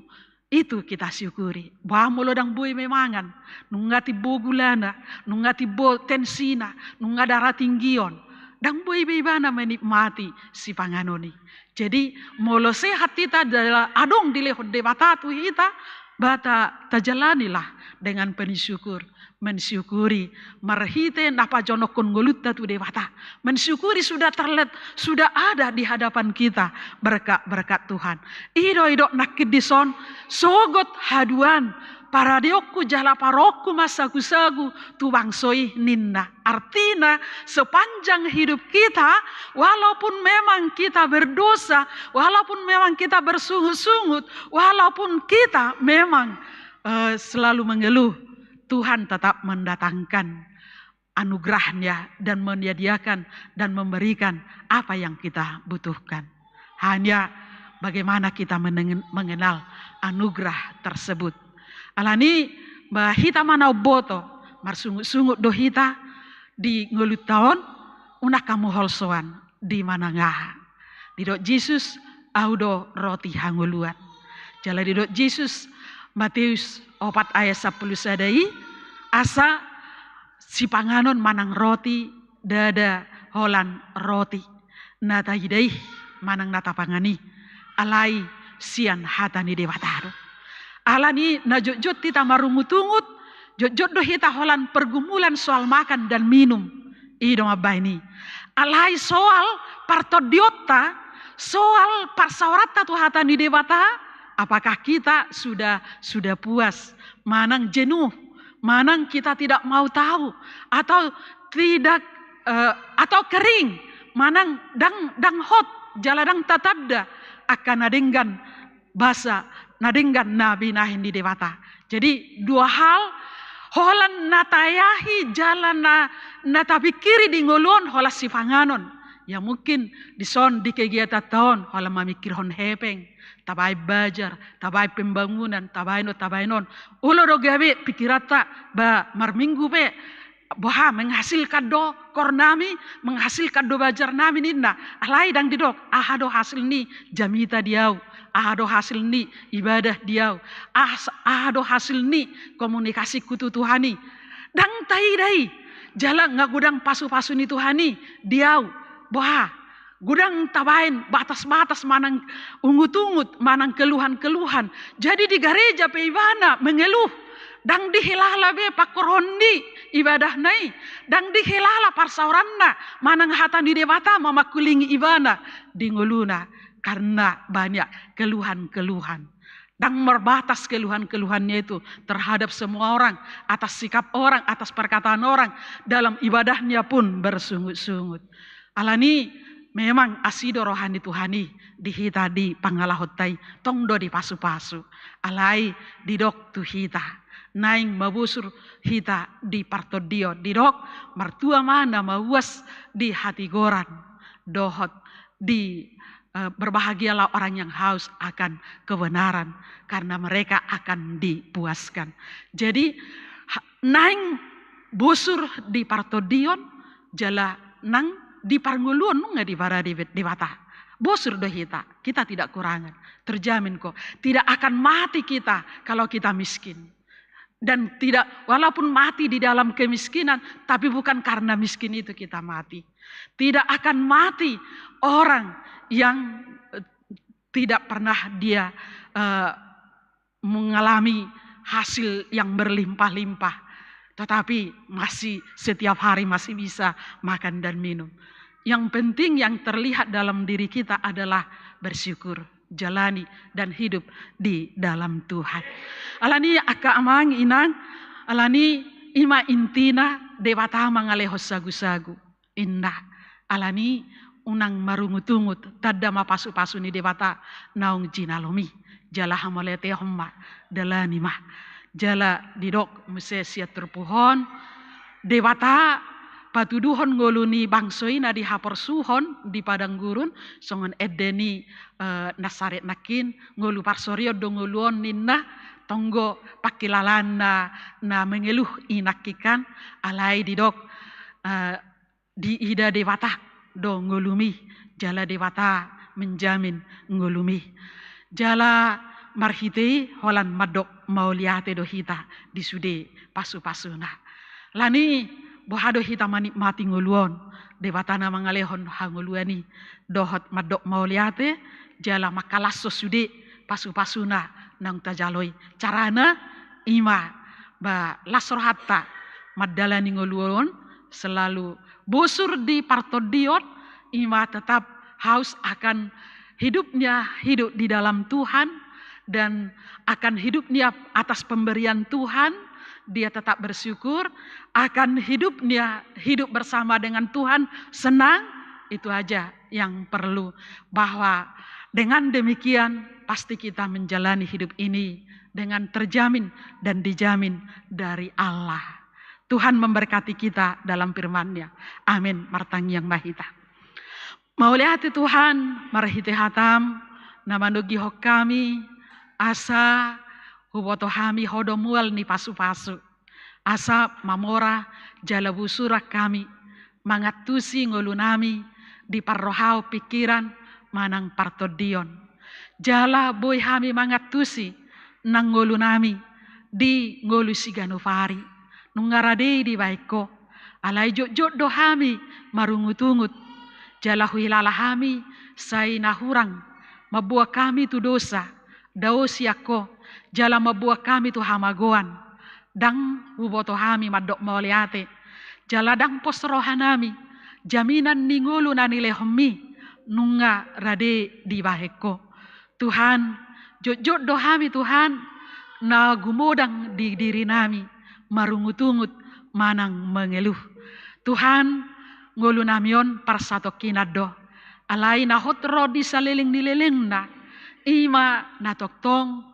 itu kita syukuri. Bah, molo ndang boi be mangan, nunga timbo gulana, nunga timbo tensina, nunga darah tinggion, ndang boi be ibana menikmati sipanganon i. Jadi, molo sehat hita jala adong dilehon Debata tu hita, bah, ta-, tajalanilah dengan penuh syukur, mensyukuri, marhite na pajonokhon ngolunta tu Debata. Mensyukuri sudah terlet-, sudah ada di hadapan kita berkat-berkat Tuhan. I do didok nangkin dison, sogot haduan, paradeonku jala paroonku ma sagu-sagu tu bangso i ninna. Artina, sepanjang hidup kita, walaupun memang kita berdosa, walaupun memang kita bersungut-sungut, walaupun kita memang, eh, selalu mengeluh, Tuhan tetap mendatangkan anugerah-Nya dan menyediakan dan memberikan apa yang kita butuhkan. Hanya bagaimana kita meneng-, mengenal anugerah tersebut. Alani, bah, hita ma na umboto, marsungut-sungut do hita di ngolunta on, unang hamu holsoan di manang aha. Didok Jesus, Ahu do roti hangoluan. Jala didok Jesus, Mateus opat ayat sampulu sada i, asa sipanganon manang roti, ndada holan roti na taida i manang na tapangan i, alai sian hata ni Debata do. Alani na jotjot hita marungut-ungut, jotjot do hita holan pergumulan soal makan dan minum. I do mambahen i. Alai soal partondionta, soal parsaoranta tu hata ni Debata, apakah kita sudah, sudah puas, manang jenuh, manang kita tidak mau tahu, atau tidak, eh, atau kering, manang ndang, ndang hot, jala ndang tatanda angka na denggan basa, na denggan na binahen ni Debata. Jadi, dua hal, holan na tayahi jala na, na tapingkiri di ngolu on holan sipanganon. Ya mungkin dison di kegiatanta on holan mamingkirhon hepeng, tabaen bajar, tabaen pembangunan, tabaen on, tabaen on. Olo do gabe pikiranta, ba marminggu pe, boha, menghasilkan do koornami, menghasilkan do bajarnami ninna. Alai ndang didok aha do hasil ni jamita di ahu, aha do hasil ni ibadah di ahu, aha, aha do hasil ni komunikasiku tu Tuhan i. Ndang taida i. Jala nga godang pasupasu ni Tuhan i di ahu, boha, godang tabaen batasbatas manang ungutungut manang keluhankeluhan. Jadi di gareja pe ibana mengeluh, ndang dihilala be pangkorhon ni ibadahna i, ndang dihilala parsaoranna manang hata ni Debata mamangkulingi ibana di ngoluna, karena banyak keluhankeluhan. Ndang marbatas keluhankeluhannya itu terhadap semua orang, atas sikap orang, atas perkataan orang, dalam ibadahnya pun bersungutsungut. Alani memang asi do roha ni Tuhan i di hita di pangalahonta i, tong do dipasupasu. Alai didok tu hita, naeng mabosur hita di partondion, didok, martua ma na mauas di hatigoran, dohot di, eh, berbahagialah orang yang haus akan kebenaran, karena mereka akan dipuaskan. Jadi, ha-, naeng bosur di partondion, jala nang di parngoluon nunga diparade Debata. Bosur do hita, kita tidak kurangan. Terjamin kok. Tidak akan mati kita kalau kita miskin. Dan tidak, walaupun mati di dalam kemiskinan, tapi bukan karena miskin itu kita mati. Tidak akan mati orang yang, eh, tidak pernah dia, eh, mengalami hasil yang berlimpah-limpah, tetapi masih setiap hari masih bisa makan dan minum. Yang penting, yang terlihat dalam diri kita adalah bersyukur, jalani dan hidup di dalam Tuhan. Alani angka amang inang, alani i ma intina Debata mangalehon sagusagu. Inna, alani unang marungutungut, tanda ma pasupasu ni Debata naung jinalom i. Jala hamauliatehon ma, dalani ma. Jala didok muse sian turpuk on, Debata patuduhon ngolu ni bangso i na dihaporsuhon di padang gurun, songon ende ni, eh, Nasaret nangkin, ngolu parsorion do ngolu on ninna, tonggo pangkilalaan na, na mengeluh i nangkin kan, alai didok, eh, diida Debata do ngolum i, jala Debata menjamin ngolum i. Jala marhite i holan mandok mauliate do hita di sude pasupasuna. Alani boha do hita manikmati ngolu on, Debata na mangalehon hangoluan i, dohot mandok mauliate, jala mangkalashon sude pasupasuna naung tajalo i. Carana i ma, ba las rohanta mandalani ngolu on, selalu bosur di partondion, i ma tetap haus akan hidupnya hidup di dalam Tuhan, dan akan hidupnya atas pemberian Tuhan, dia tetap bersyukur, akan hidupnya hidup bersama dengan Tuhan, senang, itu aja yang perlu. Bahwa dengan demikian, pasti kita menjalani hidup ini dengan terjamin dan dijamin dari Allah. Tuhan memberkati kita dalam firman-Nya. Amin. Martangiang ma hita. Mauliate Tuhan, marhite hataM, na manogihon hami, asa huboto hami Ho do mual ni pasupasu. Asa mamora jala bosuran hami, mangantusi ngolunami di parrohaon, pingkiran, manang partondion. Jala boi hami mangantusi nang ngolunami di ngolu siganup ari. Nunga rade i dibahen Ho. Alai jotjot do hami marungutungut. Jala huhilala hami sai na hurang, mamboan hami tu dosa, dao sian Ho, jala mamboan hami tu hamagoan. Ndang huboto hami mandok mauliate. Jala ndang pos rohanami, jaminan ni ngolu na nilehonMi, nunga rade dibahen Ho. Tuhan, jotjot do hami Tuhan, na gumodang di dirinami, marungutungut manang mengeluh. Tuhan, ngolunami on parsatongkinan do. Alai na hot ro di saleleng ni lelengna, i ma na tongtong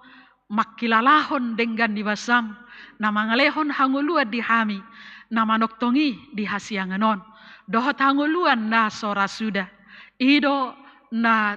mangkilalahon denggan ni basaM, na mangalehon hangoluan di hami, na manongtongi di hasiangan on, dohot hangoluan na so ra suda. I do na,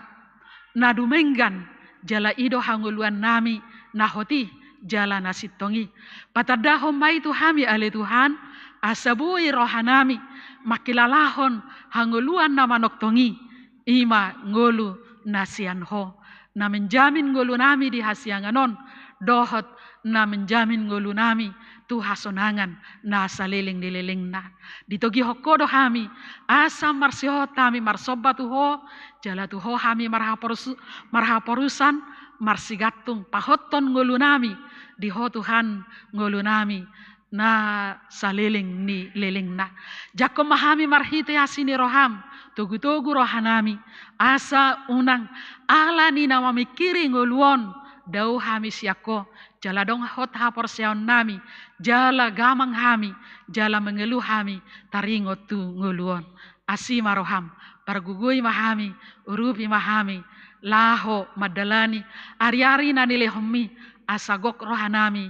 na dumenggan Jala i do hangoluan nami na hot i jala na sintong i. Patandahon ma i tu hami ale Tuhan, asa boi roha nami mangkilalahon hangoluan na manongtong i, i ma ngolu na sian Ho, na menjamin ngolu nami di hasiangan on, dohot na menjamin ngolu nami tu hasonangan na saleleng ni lelengna. Ditogihon Ho do hami, asa marsihohot hami marsomba tu Ho, jala tu Ho hami marhaporus-, marhaporusan, marsigantung, pahothon ngolu nami di Ho Tuhan, ngolu nami na saleleng ni lelengna. Jangkon ma hami marhite asi ni roham, togutogu roha nami, asa unang ala ni na mamingkiri ngolu on dao hami sian Ho, jala dong hot haporseaon nami, jala gamang hami, jala mangeluh hami taringot tu ngolu on. Asi ma roham, pargogoi ma hami, urupi ma hami, laho mandalani ariari na nilehonmi, asa gok roha nami,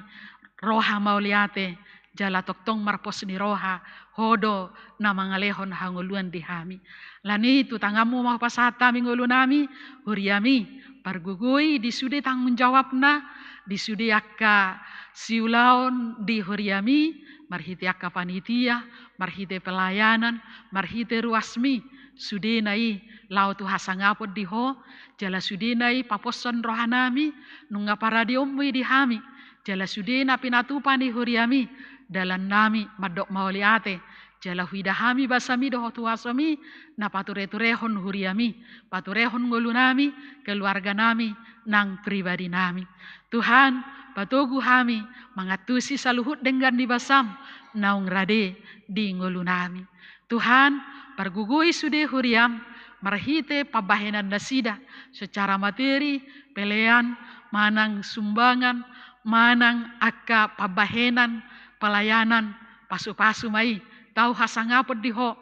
roha mauliate, jala tongtong marpos ni roha, Ho do na mangalehon hangoluan di hami. Alani i tu tanganmu ma hupasahat hami ngolu nami, huriami, pargogoi di sude tanggung jawabna, di sude angka siulaon di huriami, marhite angka panitia, marhite pelayanan, marhite ruasmi, sudena i laho tu hasangapon di Ho, jala sudena i paposhon roha nami, nunga paradeonmu i di hami, jala sude na pinatupa ni huriami, dalan nami mandok mauliate, jala huida hami basami dohot huasomi, na patureturehon huriami, paturehon ngolu nami, keluarga nami, nang pribadi nami. Tuhan, patogu hami, mangantusi saluhut denggan ni basam, naung rade di ngolu nami. Tuhan, pargogoi sude huriam, marhite pambahenan nasida, secara materi, pelean, manang sumbangan, manang angka pambahenan, pelayanan, pasupasu ma i, tau hasangapon di Ho,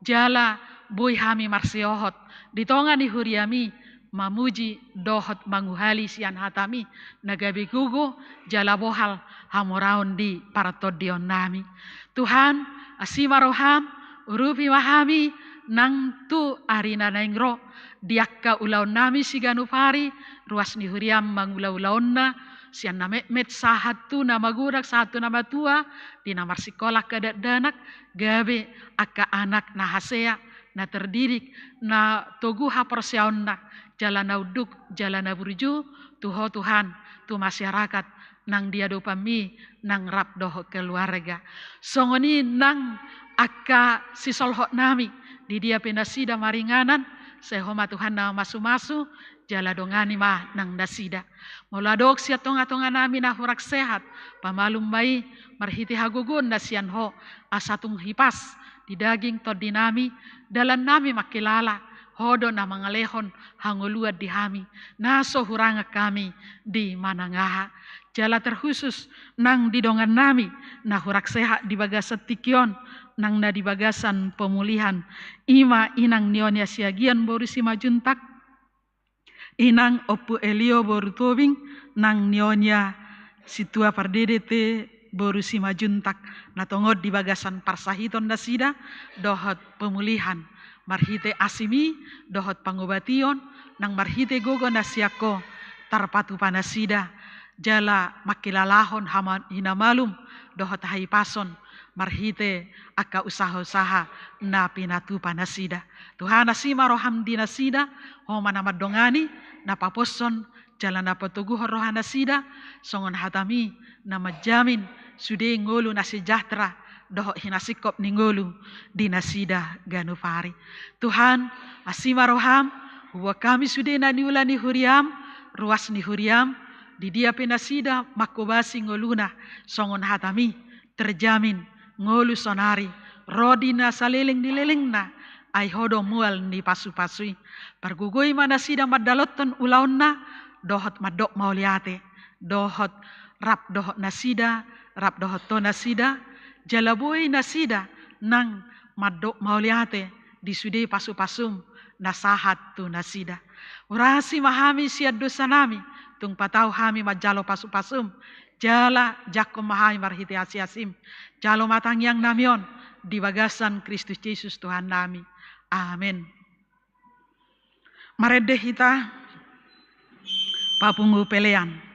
jala boi hami marsihohot, di tonga ni huriami, mamuji dohot manguhali sian hatami, na gabe gogo, jala bohal, hamoraon di partondion nami. Tuhan, asi ma roham, urupi ma hami, nang tu ari na naeng ro, di angka ulaon nami siganup ari, ruas ni huriam mangula ulaonna, sian na metmet sahat tu na magodang sahat tu na matua, di na marsikola angka dakdanak, gabe angka anak na hasea, na terdidik, na togu haporseaonna, jala na unduk, jala na burju, tu Ho Tuhan, tu masyarakat, nang di adopanmi, nang rap dohot keluarga. Songon i nang angka sisolhot nami, di dia pe nasida maringanan, sai Ho ma Tuhan na masumasu, jala dongani ma nang nasida. Molo adong sian tongatonga nami na hurang sehat, pamalum ma i marhite hagogoon na sian Ho, asa tung hipas di daging tondi nami, dalan nami mangkilala, Ho do na mangalehon hangoluan di hami, na so hurangan hami di manang aha. Jala terkhusus nang di dongan nami, na hurang sehat di bagasan tingki on, nang na di bagasan pemulihan, i ma inang Nyonya Siagian boru Simanjuntak, inang Ompu Elio boru Tobing, nang Nyonya Situa Pardede te boru Simanjuntak, na tongon di bagasan parsahiton nasida, dohot pemulihan, marhite asimi, dohot pangobation, nang marhite gogo na sian Ho, tarpatupa nasida, jala mangkilalahon hama-, hinamalum, dohot hahipason, marhite angka usaha-usaha na pinatupa nasida. Tuhan, asi ma roham di nasida, Ho ma na mandongani, na paposhon, jala na patoguhon roha nasida, songon hatami, na manjamin, sude ngolu na sejahtera, dohot hinasingkop ni ngolu, di nasida ganup ari. Tuhan, asi ma roham, huboan hami sude na niula ni huriam, ruas ni huriam, di dia pe nasida, mangkobasi ngoluna, songon hatami, terjamin, ngolu sonari, ro di na saleleng ni lelengna, ai Ho do mual ni pasupasu i. Pargogoi ma nasida mandalonhon ulaonna, dohot mandok mauliate, dohot rap dohot nasida, rap dohot Ho nasida, jala boi nasida, nang mandok mauliate, di sude pasupasum, na sahat tu nasida. Urasi ma hami sian dosa nami, tung patau hami manjalo pasupasum, jala jangkon ma hami marhite asiasim. Jalo ma tangiang nami on, di bagasan Kristus Jesus Tuhan nami. Amen. Marende hita, Papungu pelean.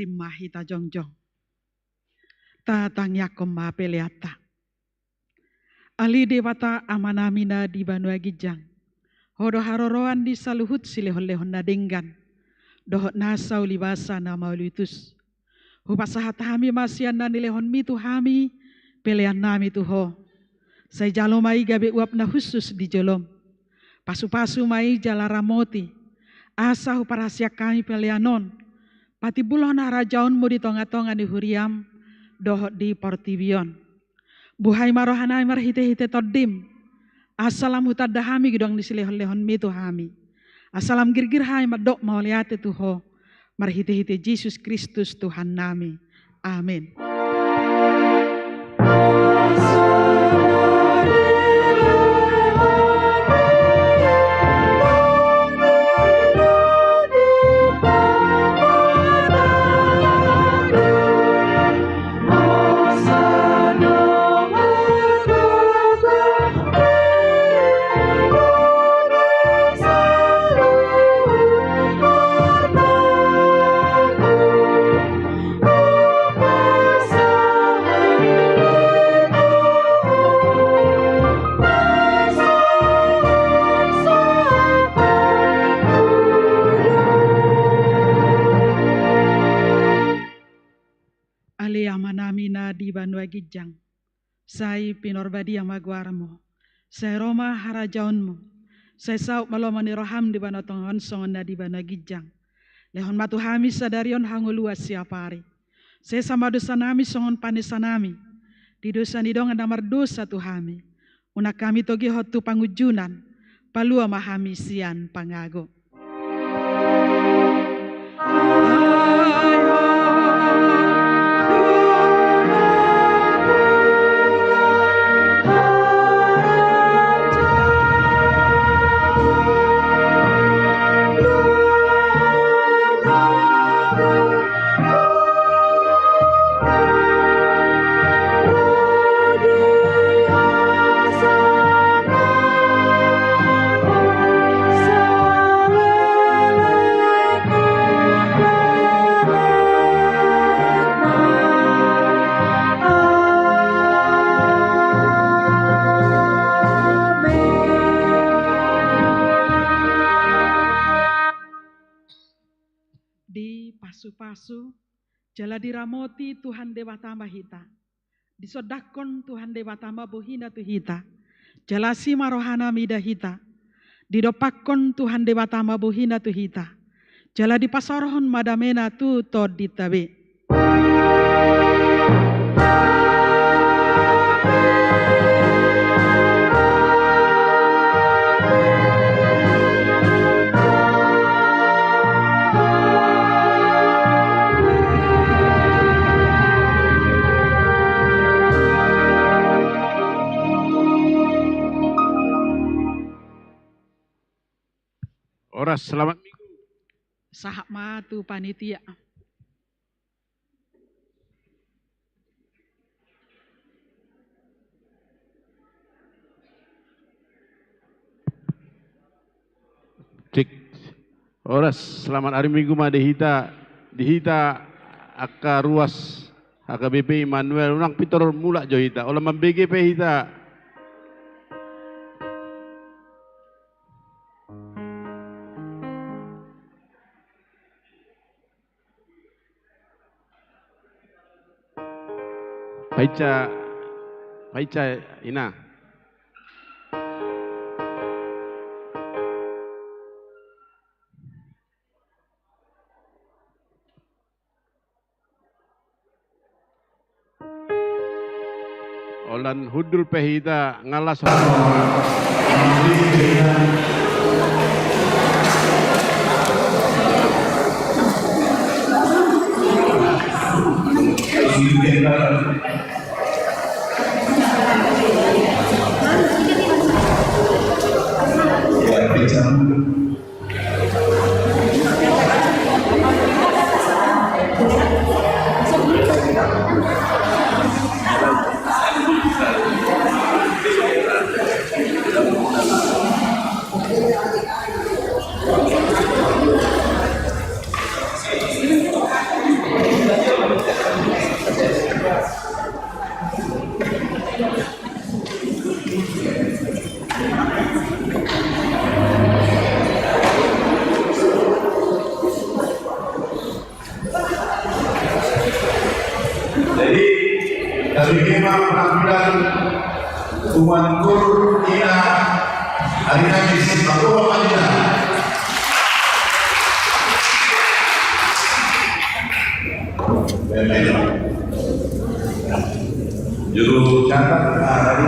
Rim ma hita jongjong. Tatangiangkon ma peleanta. Ale Debata Amanami na di banua ginjang, Ho do haroroan di saluhut silehonlehon na denggan dohot nasa ulibasa na mauliutus. Hupasahat hami ma sian na nilehonmi tu hami peleannami tu Ho. Sai jalo ma i gabe uap na hushus di jolom. Pasupasu ma i jala ramoti, asa huparhaseang hami pelean on patimbulhon harajaonmu di tongatonga ni huriam dohot di portibi on. Buhai ma rohanami marhitehite Tondim, asa lam hutanda hami godang ni silehonlehonmi tu hami, asa lam girgir hami mandok mauliate tu Ho, marhitehite Jesus Kristus Tuhannami. Amen. Ale Amanami na di banua ginjang, sai pinarbadia ma goarmu. Sai ro ma harajaonmu. Sai saut ma lomo ni roham di banua tonga on songon na di banua ginjang. Lehon ma tu hami sadari on hangoluan siapari. Sesa ma dosanami songon panesanami di dosa ni dongan na mardosa tu hami. Unang hami togihon tu pangunjunan, palua ma hami sian pangago. Dipasupasu jala diramoti Tuhan Debata ma hita. Disondangkon Tuhan Debata ma bohina tu hita. Jala asi ma rohana mida hita. Didompakkon Tuhan Debata ma bohina tu hita. Jala dipasaorhon ma damena tu tondinta be. Horas, selamat Minggu. Sahat ma tu panitia. Cek. Horas, selamat hari Minggu ma di hita, di hita angka ruas H K B P Immanuel, unang pintor mulak jo hita, olo mambege pe hita. Paica, paica ina. Holan hundul pe hita ngallas. Jadi, kami memang penampilan tuan guru ina hari Kamis, aku apa kita? Juru catat, ah, tadi.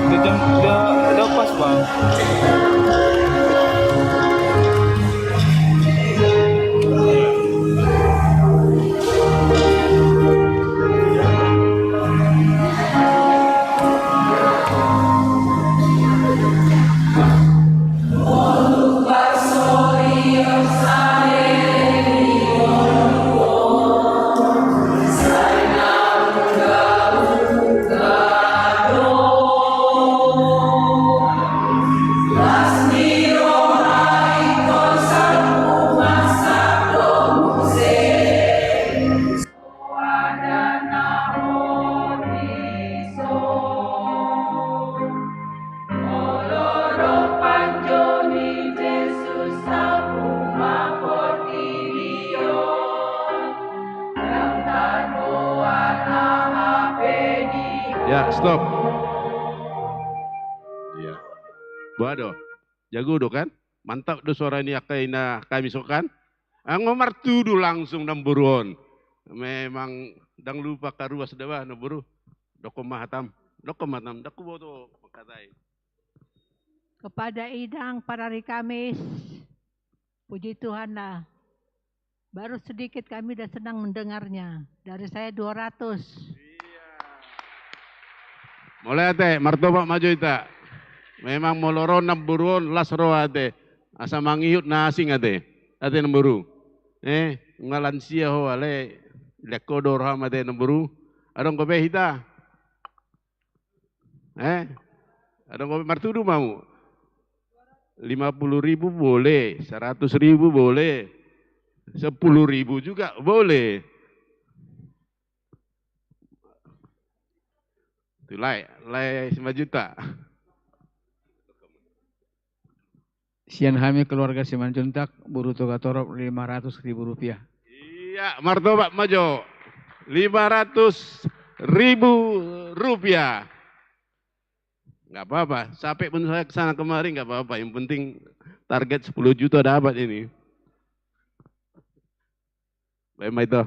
Udah jam, udah, udah pas, Bang. Ya, stop. Iya. Boha do? Jago do kan? Mantap do suara ni angka ina hami so kan? Anggo martudu langsung namboru on. Memang ndang lupa angka ruas da bah namboru. Dokkon ma hatam. Dokkon ma hatam. Ndang huboto mangkatai. Kepada Idang Parari Kamis, puji Tuhan lah. Baru sedikit kami udah senang mendengarnya. Dari saya dua ratus. Iya. Mauliate, martopak ma jo hita. Memang molo ro namboru on las roha ate. Asa mangihut na asing ate. Ate namboru. Eh, nunga lansia ho ale. Dilehon ho do roham ate namboru. Adong dope hita. Eh? Adong dope martudu ma hamu? Lima puluh ribu boleh, seratus ribu boleh, sepuluh ribu juga boleh. Itu lae, lae lima juta. Sian hami keluarga Simanjuntak, boru Togatorop, lima ratus ribu rupiah. Iya, martopak ma jo. Lima ratus ribu rupiah. Nggak apa-apa, capek pun saya ke sana kemari, nggak apa-apa. Yang penting target sepuluh juta dapat ini. Baik, Maito.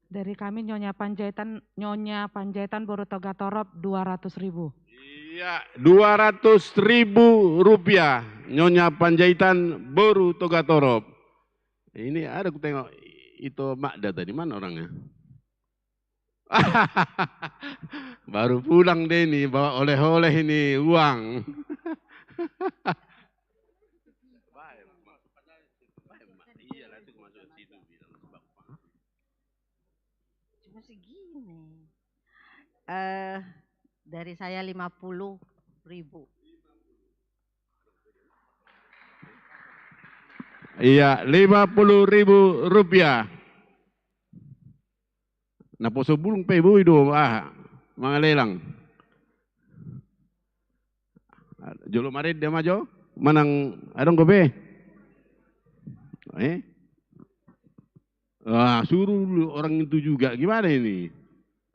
Dari kami Nyonya Panjaitan, Nyonya Panjaitan boru Togatorop dua ratus ribu. Iya, dua ratus ribu rupiah Nyonya Panjaitan boru Togatorop. Ini ada kutengok Ito Magda tadi, mana orangnya? Baru pulang dia ini, bawa oleh-oleh ini, uang. Cuma segini. Eh, dari saya lima puluh ribu. Iya, lima puluh ribu rupiah. Na poso bulung pe boi do, ah, mangalelang. Jolo marende ma jo, manang adong dope. Eh? Ah, suruh dulu orang itu juga. Gimana ini?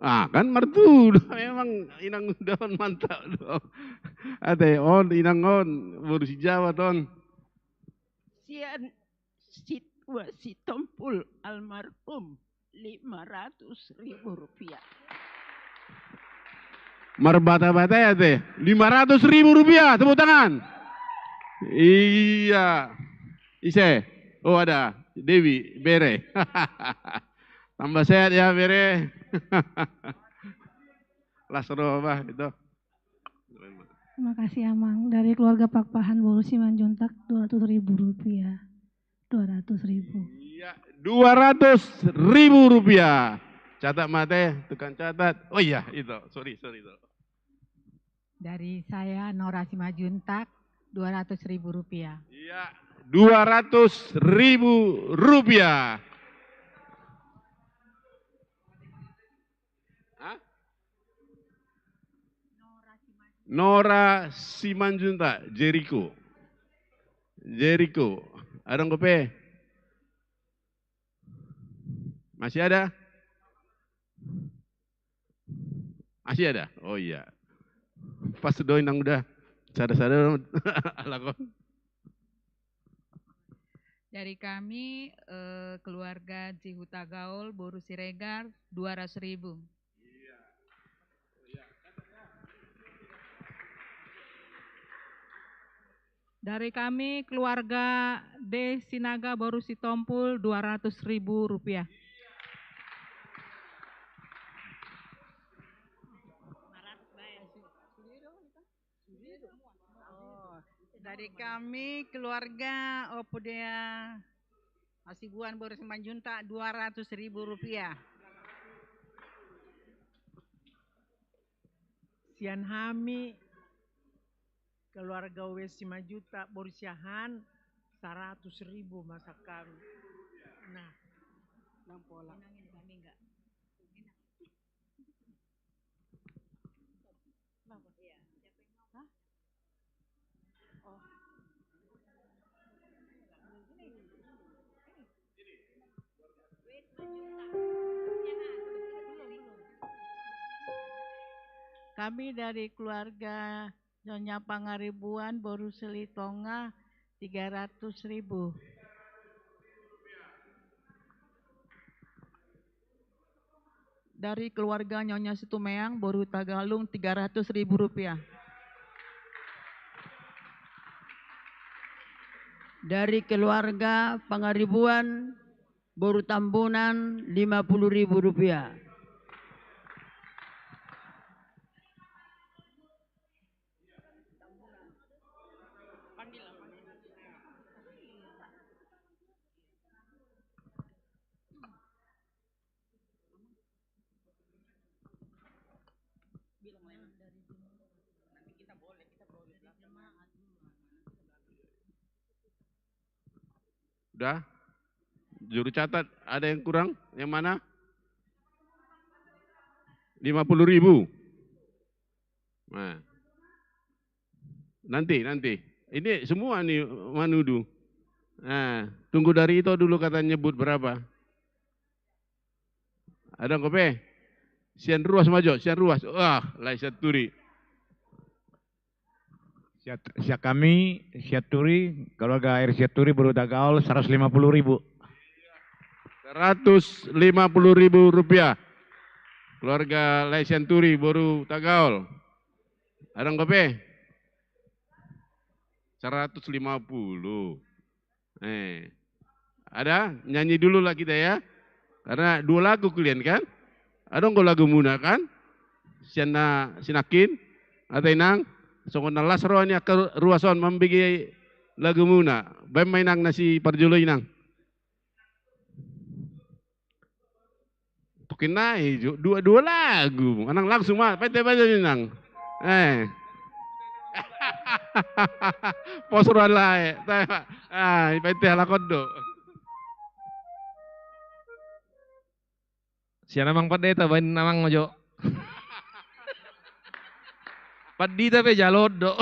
Ah, kan martudu. Memang inang uda on mantap do. Ate on, inang on, boru Sijabat on. Sian Situa Sitompul almarhum, lima ratus ribu rupiah. Marbata-bata ya te, lima ratus ribu rupiah, tepuk tangan. Iya. Ise? Oh, ada Dewi, bere. Tambah sehat ya, bere. Las roha bah itu. Terima kasih, Amang. Dari keluarga Pakpahan boru Simanjuntak, dua ratus ribu rupiah. Dua ratus ribu. Iya, dua ratus ribu rupiah. Catat ma te, tukang catat. Oh iya, itu. Sorry, sorry, itu. Dari saya, Nora Simanjuntak, dua ratus ribu rupiah. Iya, dua ratus ribu rupiah. Hah? Nora Simanjuntak, Jeriko. Jeriko. Adong dope? Masih ada? Masih ada? Oh iya. Pas do inang uda. Sada-sada lakon. Dari kami, eh, keluarga Ji Hutagaol, boru Siregar, dua ratus ribu. Dari kami, keluarga D Sinaga, boru Sitompul, dua ratus ribu rupiah. Oh, dari kami keluarga Opo Dea Hasibuan boru Simanjuntak, dua ratus ribu rupiah. Sian hami keluarga Uwes Simanjuntak boru Siahaan, seratus ribu masa kami. Nah, nang pola. Kami dari keluarga Nyonya Pangaribuan, boru Silitonga, tiga ratus ribu. Dari keluarga Nyonya Situmeang, boru Hutagalung, tiga ratus ribu rupiah. Dari keluarga Pangaribuan, boru Tambunan, lima puluh ribu rupiah. Udah? Juru catat, ada yang kurang? Yang mana? Lima puluh ribu. Nah. Nanti, nanti. Ini semua nih manudu. Nah, tunggu dari itu dulu kata nyebut berapa. Adong dope? Sian ruas ma jo, sian ruas. Wah, Lae Sianturi. Siat, siat kami, Sianturi, keluarga R Sianturi, boru Hutagaol, seratus lima puluh ribu. Seratus lima puluh ribu rupiah. Keluarga Lae Sianturi, boru Hutagaol. Adong dope? Seratus lima puluh. Eh. Ada? Nyanyi dulu lah kita ya. Karena dua lagu kalian kan? Adong do lagumuna kan? Sian na sinangkin, ate inang, songon na las roha ni angka ruas on mambege lagumuna. Baen ma inang na siparjolo inang. Mungkin nai, dua, dua lagu. Manang langsung ma, pete, pete, nang. Eh. Pos roha lae. Ah, pete halak on do. Sian amang pandita, baen amang ma jo. Pandita pe jalo do.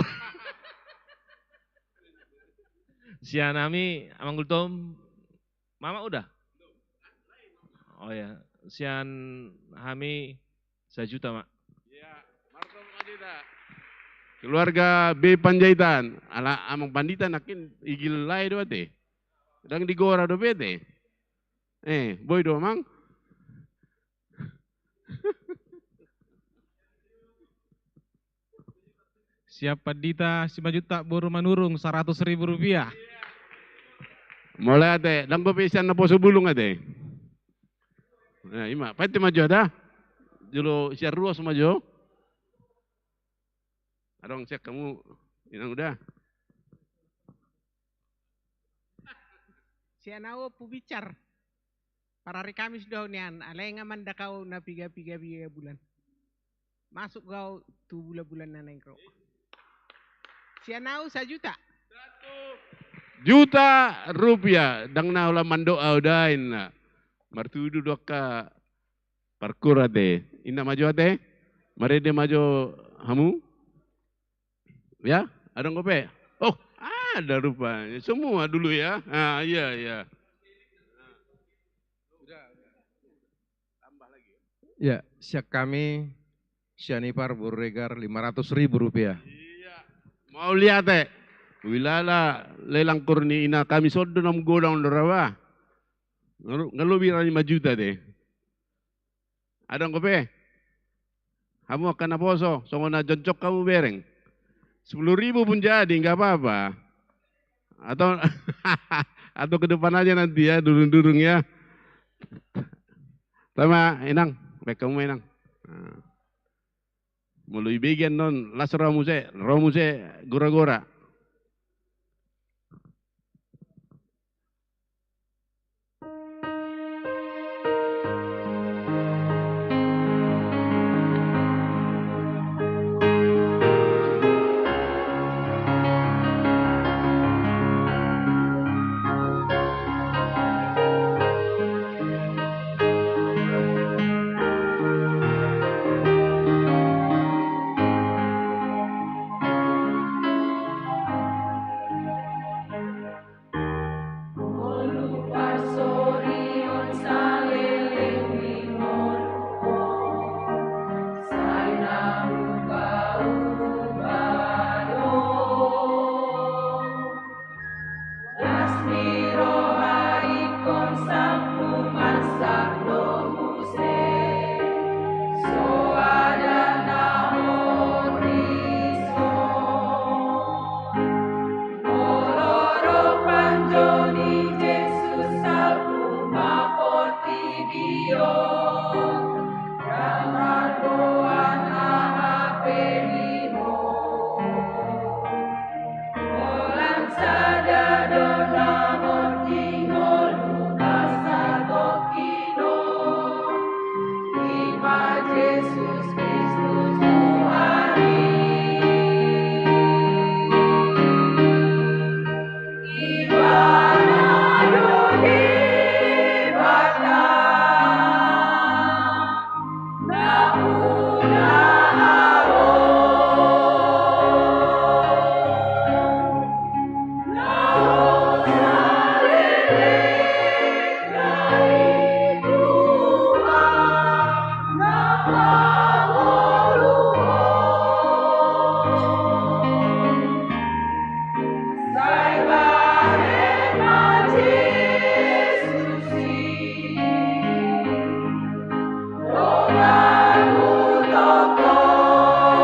Sian hami, amang Gultom, Mama udah? Oh ya, sian hami sajuta ma. Ya, marhaba sajuta. Keluarga B Panjaitan, ala amang pandita nangkin igil lae do ate. Dang digora dope ate. Eh, boi do amang. Sian pandita Simanjuntak boru Manurung, seratus ribu rupiah. Mauliate, dang dope sian naposo bulung ate. Nah, ima, pete ma jo da. Jolo sian ruas ma jo. Adong sian hamu, inang udah. Sian au Ompu Bicar. Parari Kamis do au nian, alai nga mandok au na piga-piga bulan. Masuk do au tu bulan-bulan na naeng ro. Sian au sajuta. Satu juta rupiah, dang na holan mandok au da inna. Martudu do angka parkur ate. Inna ma jo ate. Marende ma jo hamu. Ya, adong dope? Oh, ada rupanya. Semua dulu ya. Ah, iya, iya. Ya, sian hami, sian ipar boru Regar, lima ratus ribu rupiah. Iya. Mauliate. Huilala lelang kur ni ina hami sodo na manggoda on do ra ba. Nga lobi ra lima juta ate. Adong dope? Hamu angka naposo, songon na jongjong hamu bereng. Sepuluh ribu pun jadi, nggak apa-apa. Atau, atau ke depan aja nanti ya, durung-durung ya. Tama, inang, baen hamu ma inang. Nah. Molo ibege annon, las ro muse, ro muse gora-gora. Sion, ndang margoan aha pe di ho. Holan sada do na hot di ngolum, asa tongkin on, i ma Jesus Kristus Tuhan i. Ibana do Debata nampuna ahu, laho saleleng nai Tuhan na mangolu ho. Sai bahen ma Jesus i donganmu tongtong,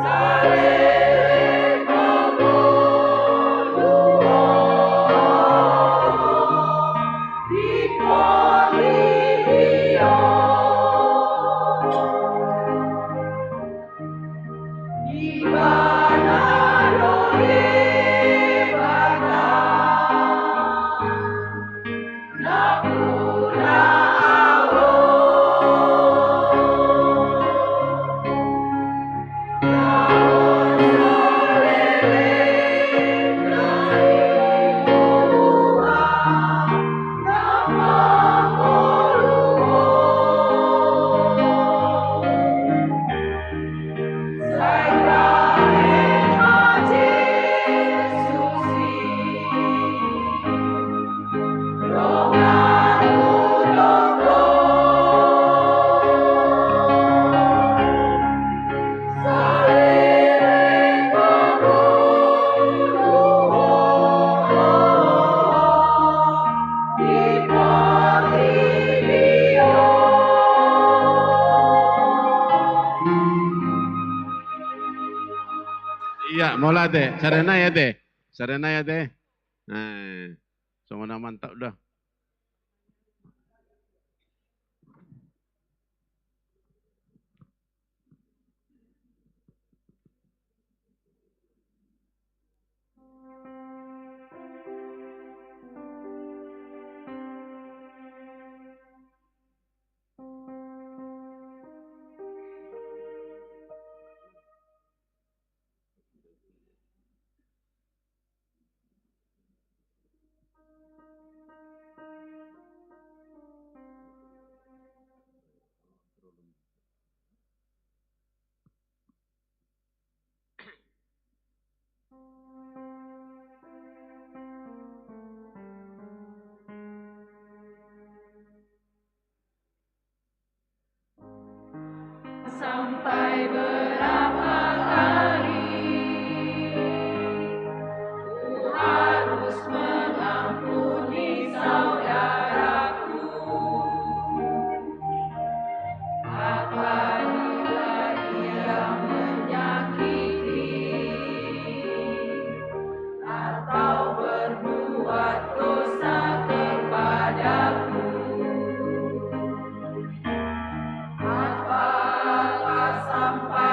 saleleng mangolu ho di portibi on. Ibana do Debata nampuna ahu, laho saleleng nai Tuhan na mangolu ho. Sai bahen ma Jesus i donganmu tongtong, saleleng mangolu ho di portibi on. Ia, mauliate, sada nai ate. Sada nai ate. Eh, songon na mantap do. Sampai berapa kali ku harus mengampuni saudaraku apabila ia menyakiti atau berbuat dosa kepadaku? Apakah sampai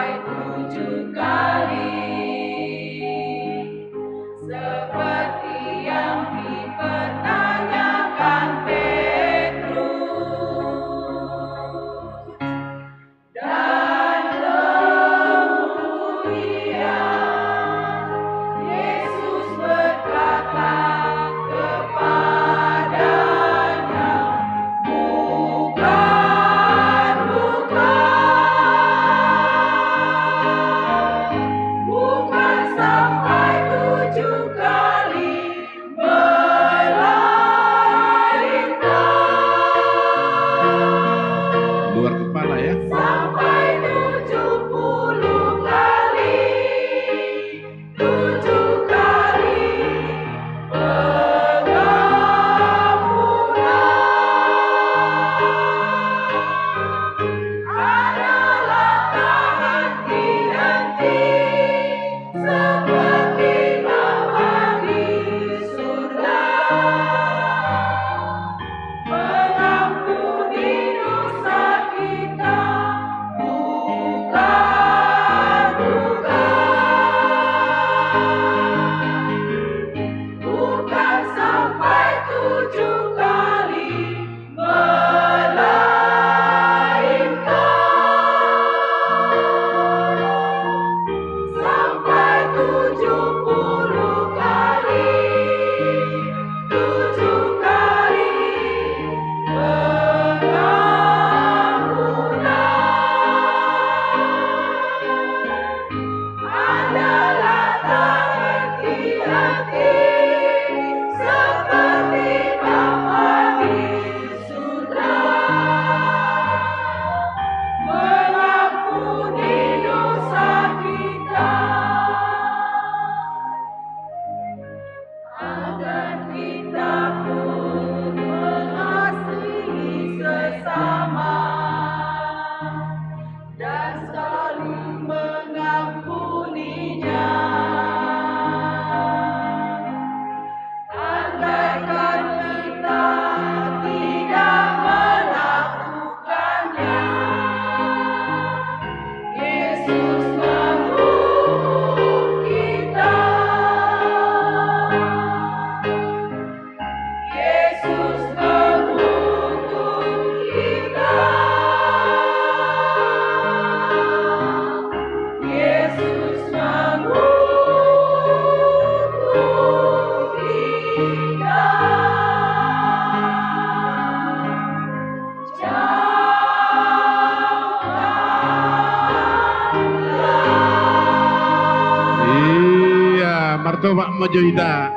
Sama jo hita.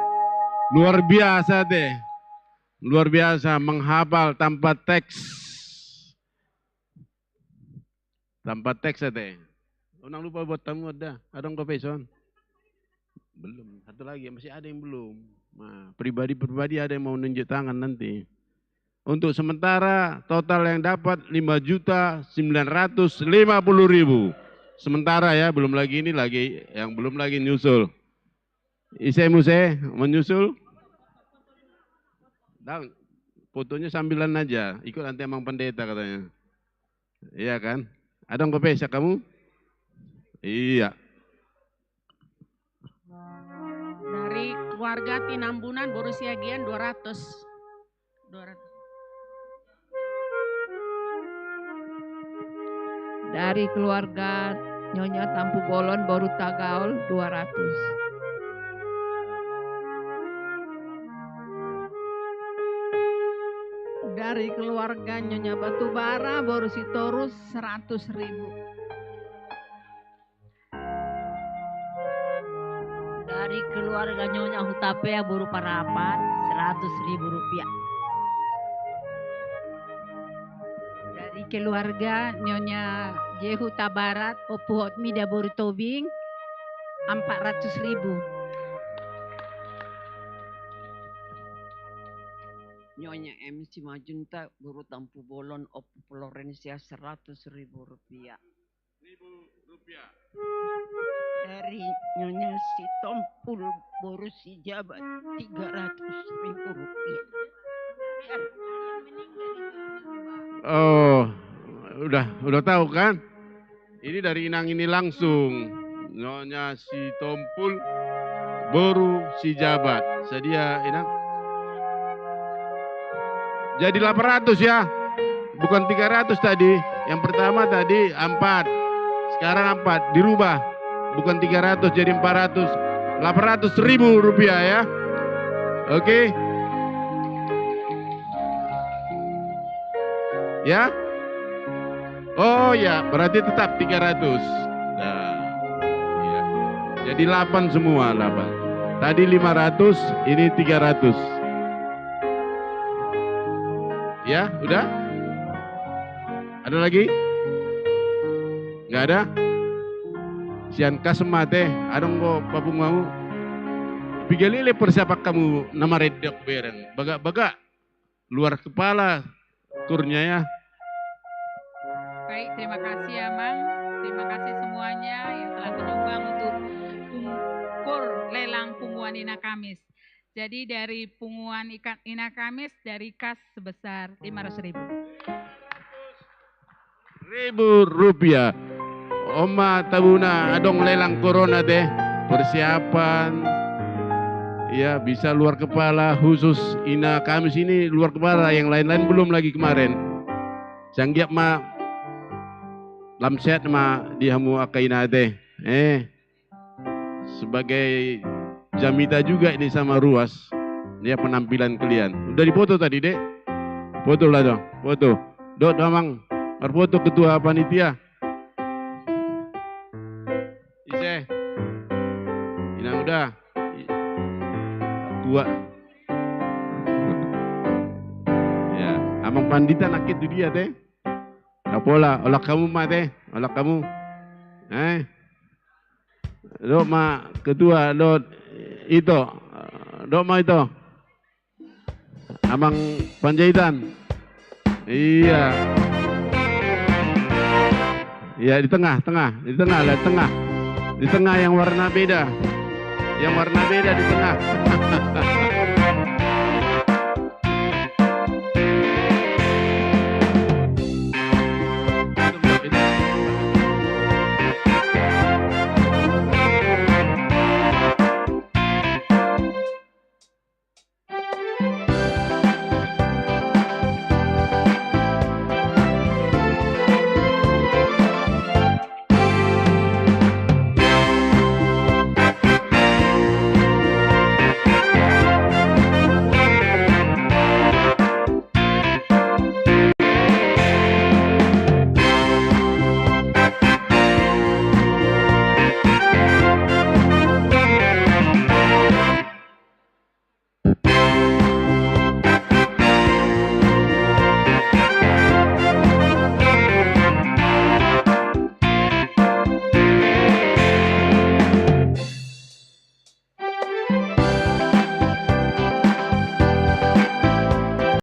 Luar biasa te. Luar biasa menghafal tanpa teks. Tanpa teks ate. Unang lupa buat tamu ada. Adong dope ison? Belum. Satu lagi, masih ada yang belum. Nah, pribadi-pribadi ada yang mau nunjuk tangan nanti. Untuk sementara total yang dapat lima juta sembilan ratus lima puluh ribu. Sementara ya, belum lagi ini lagi, yang belum lagi nyusul. Ise muse menyusul? Dang, fotonya sambilan aja. Ikut nanti amang pendeta katanya. Iya kan? Adong dope sian hamu? Iya. Dari keluarga Tinambunan, boru Siagian, dua ratus. Dua ratus. Dari keluarga Nyonya Tampubolon, boru Tagaol, dua ratus. Dari keluarga Nyonya Batubara, boru Sitorus, seratus ribu. Dari keluarga Nyonya Hutapea, boru Parapat, seratus ribu rupiah. Dari keluarga Nyonya J Hutabarat, Ompu Hotmida, boru Tobing, empat ratus ribu. Nyonya M Simanjuntak, boru Tampubolon, Ompu Florencia, seratus ribu rupiah. Ribu rupiah. Dari Nyonya Sitompul, boru Sijabat, tiga ratus ribu rupiah. Oh, udah, udah tahu kan? Ini dari inang ini langsung. Nyonya Sitompul, boru Sijabat. Sadia, inang? Jadi delapan ratus ya. Bukan tiga ratus tadi. Yang pertama tadi empat. Sekarang empat. Dirubah. Bukan tiga ratus, jadi empat ratus. Delapan ratus ribu rupiah ya. Oke. Ya. Oh ya, berarti tetap tiga ratus. Nah, iya. Jadi delapan semua, delapan. Tadi lima ratus, ini tiga ratus. Ya, udah? Ada lagi? Nggak ada? Sian kas ma ate, adong do papungu hamu? Piga lele persiapan hamu na marende bereng. Bagak-bagak. Luar kepala kurnya ya. Baik, terima kasih Amang. Terima kasih semuanya yang telah menyumbang untuk pung-, kur lelang punguan Ina Kamis. Jadi dari punguan ikan Ina Kamis dari kas sebesar lima ratus ribu. Ribu rupiah. On ma tabuna, adong lelang kurna ate, persiapan. Ya, bisa luar kepala khusus Ina Kamis ini luar kepala, yang lain-lain belum lagi kemarin. Sanggiat ma, lam sehat ma di hamu angka ina ate. Eh. Sebagai jamita juga ini sama ruas. Ya, penampilan kalian. Udah dipoto tadi, Dek? Foto lah dong, foto. Dot, Amang, marfoto ketua panitia. Ise. Inang udah. I-, kuat. Ya, Amang Pandita nangkin tu dia, ate. Nggak pola, olat hamu ma ate, olat hamu. Eh. Dok ma ketua, dok ito. Dok ma ito. Amang Panjaitan. Iya. Iya, di tengah, tengah, di tengah lah, tengah. Di tengah yang warna beda. Yang warna beda di tengah.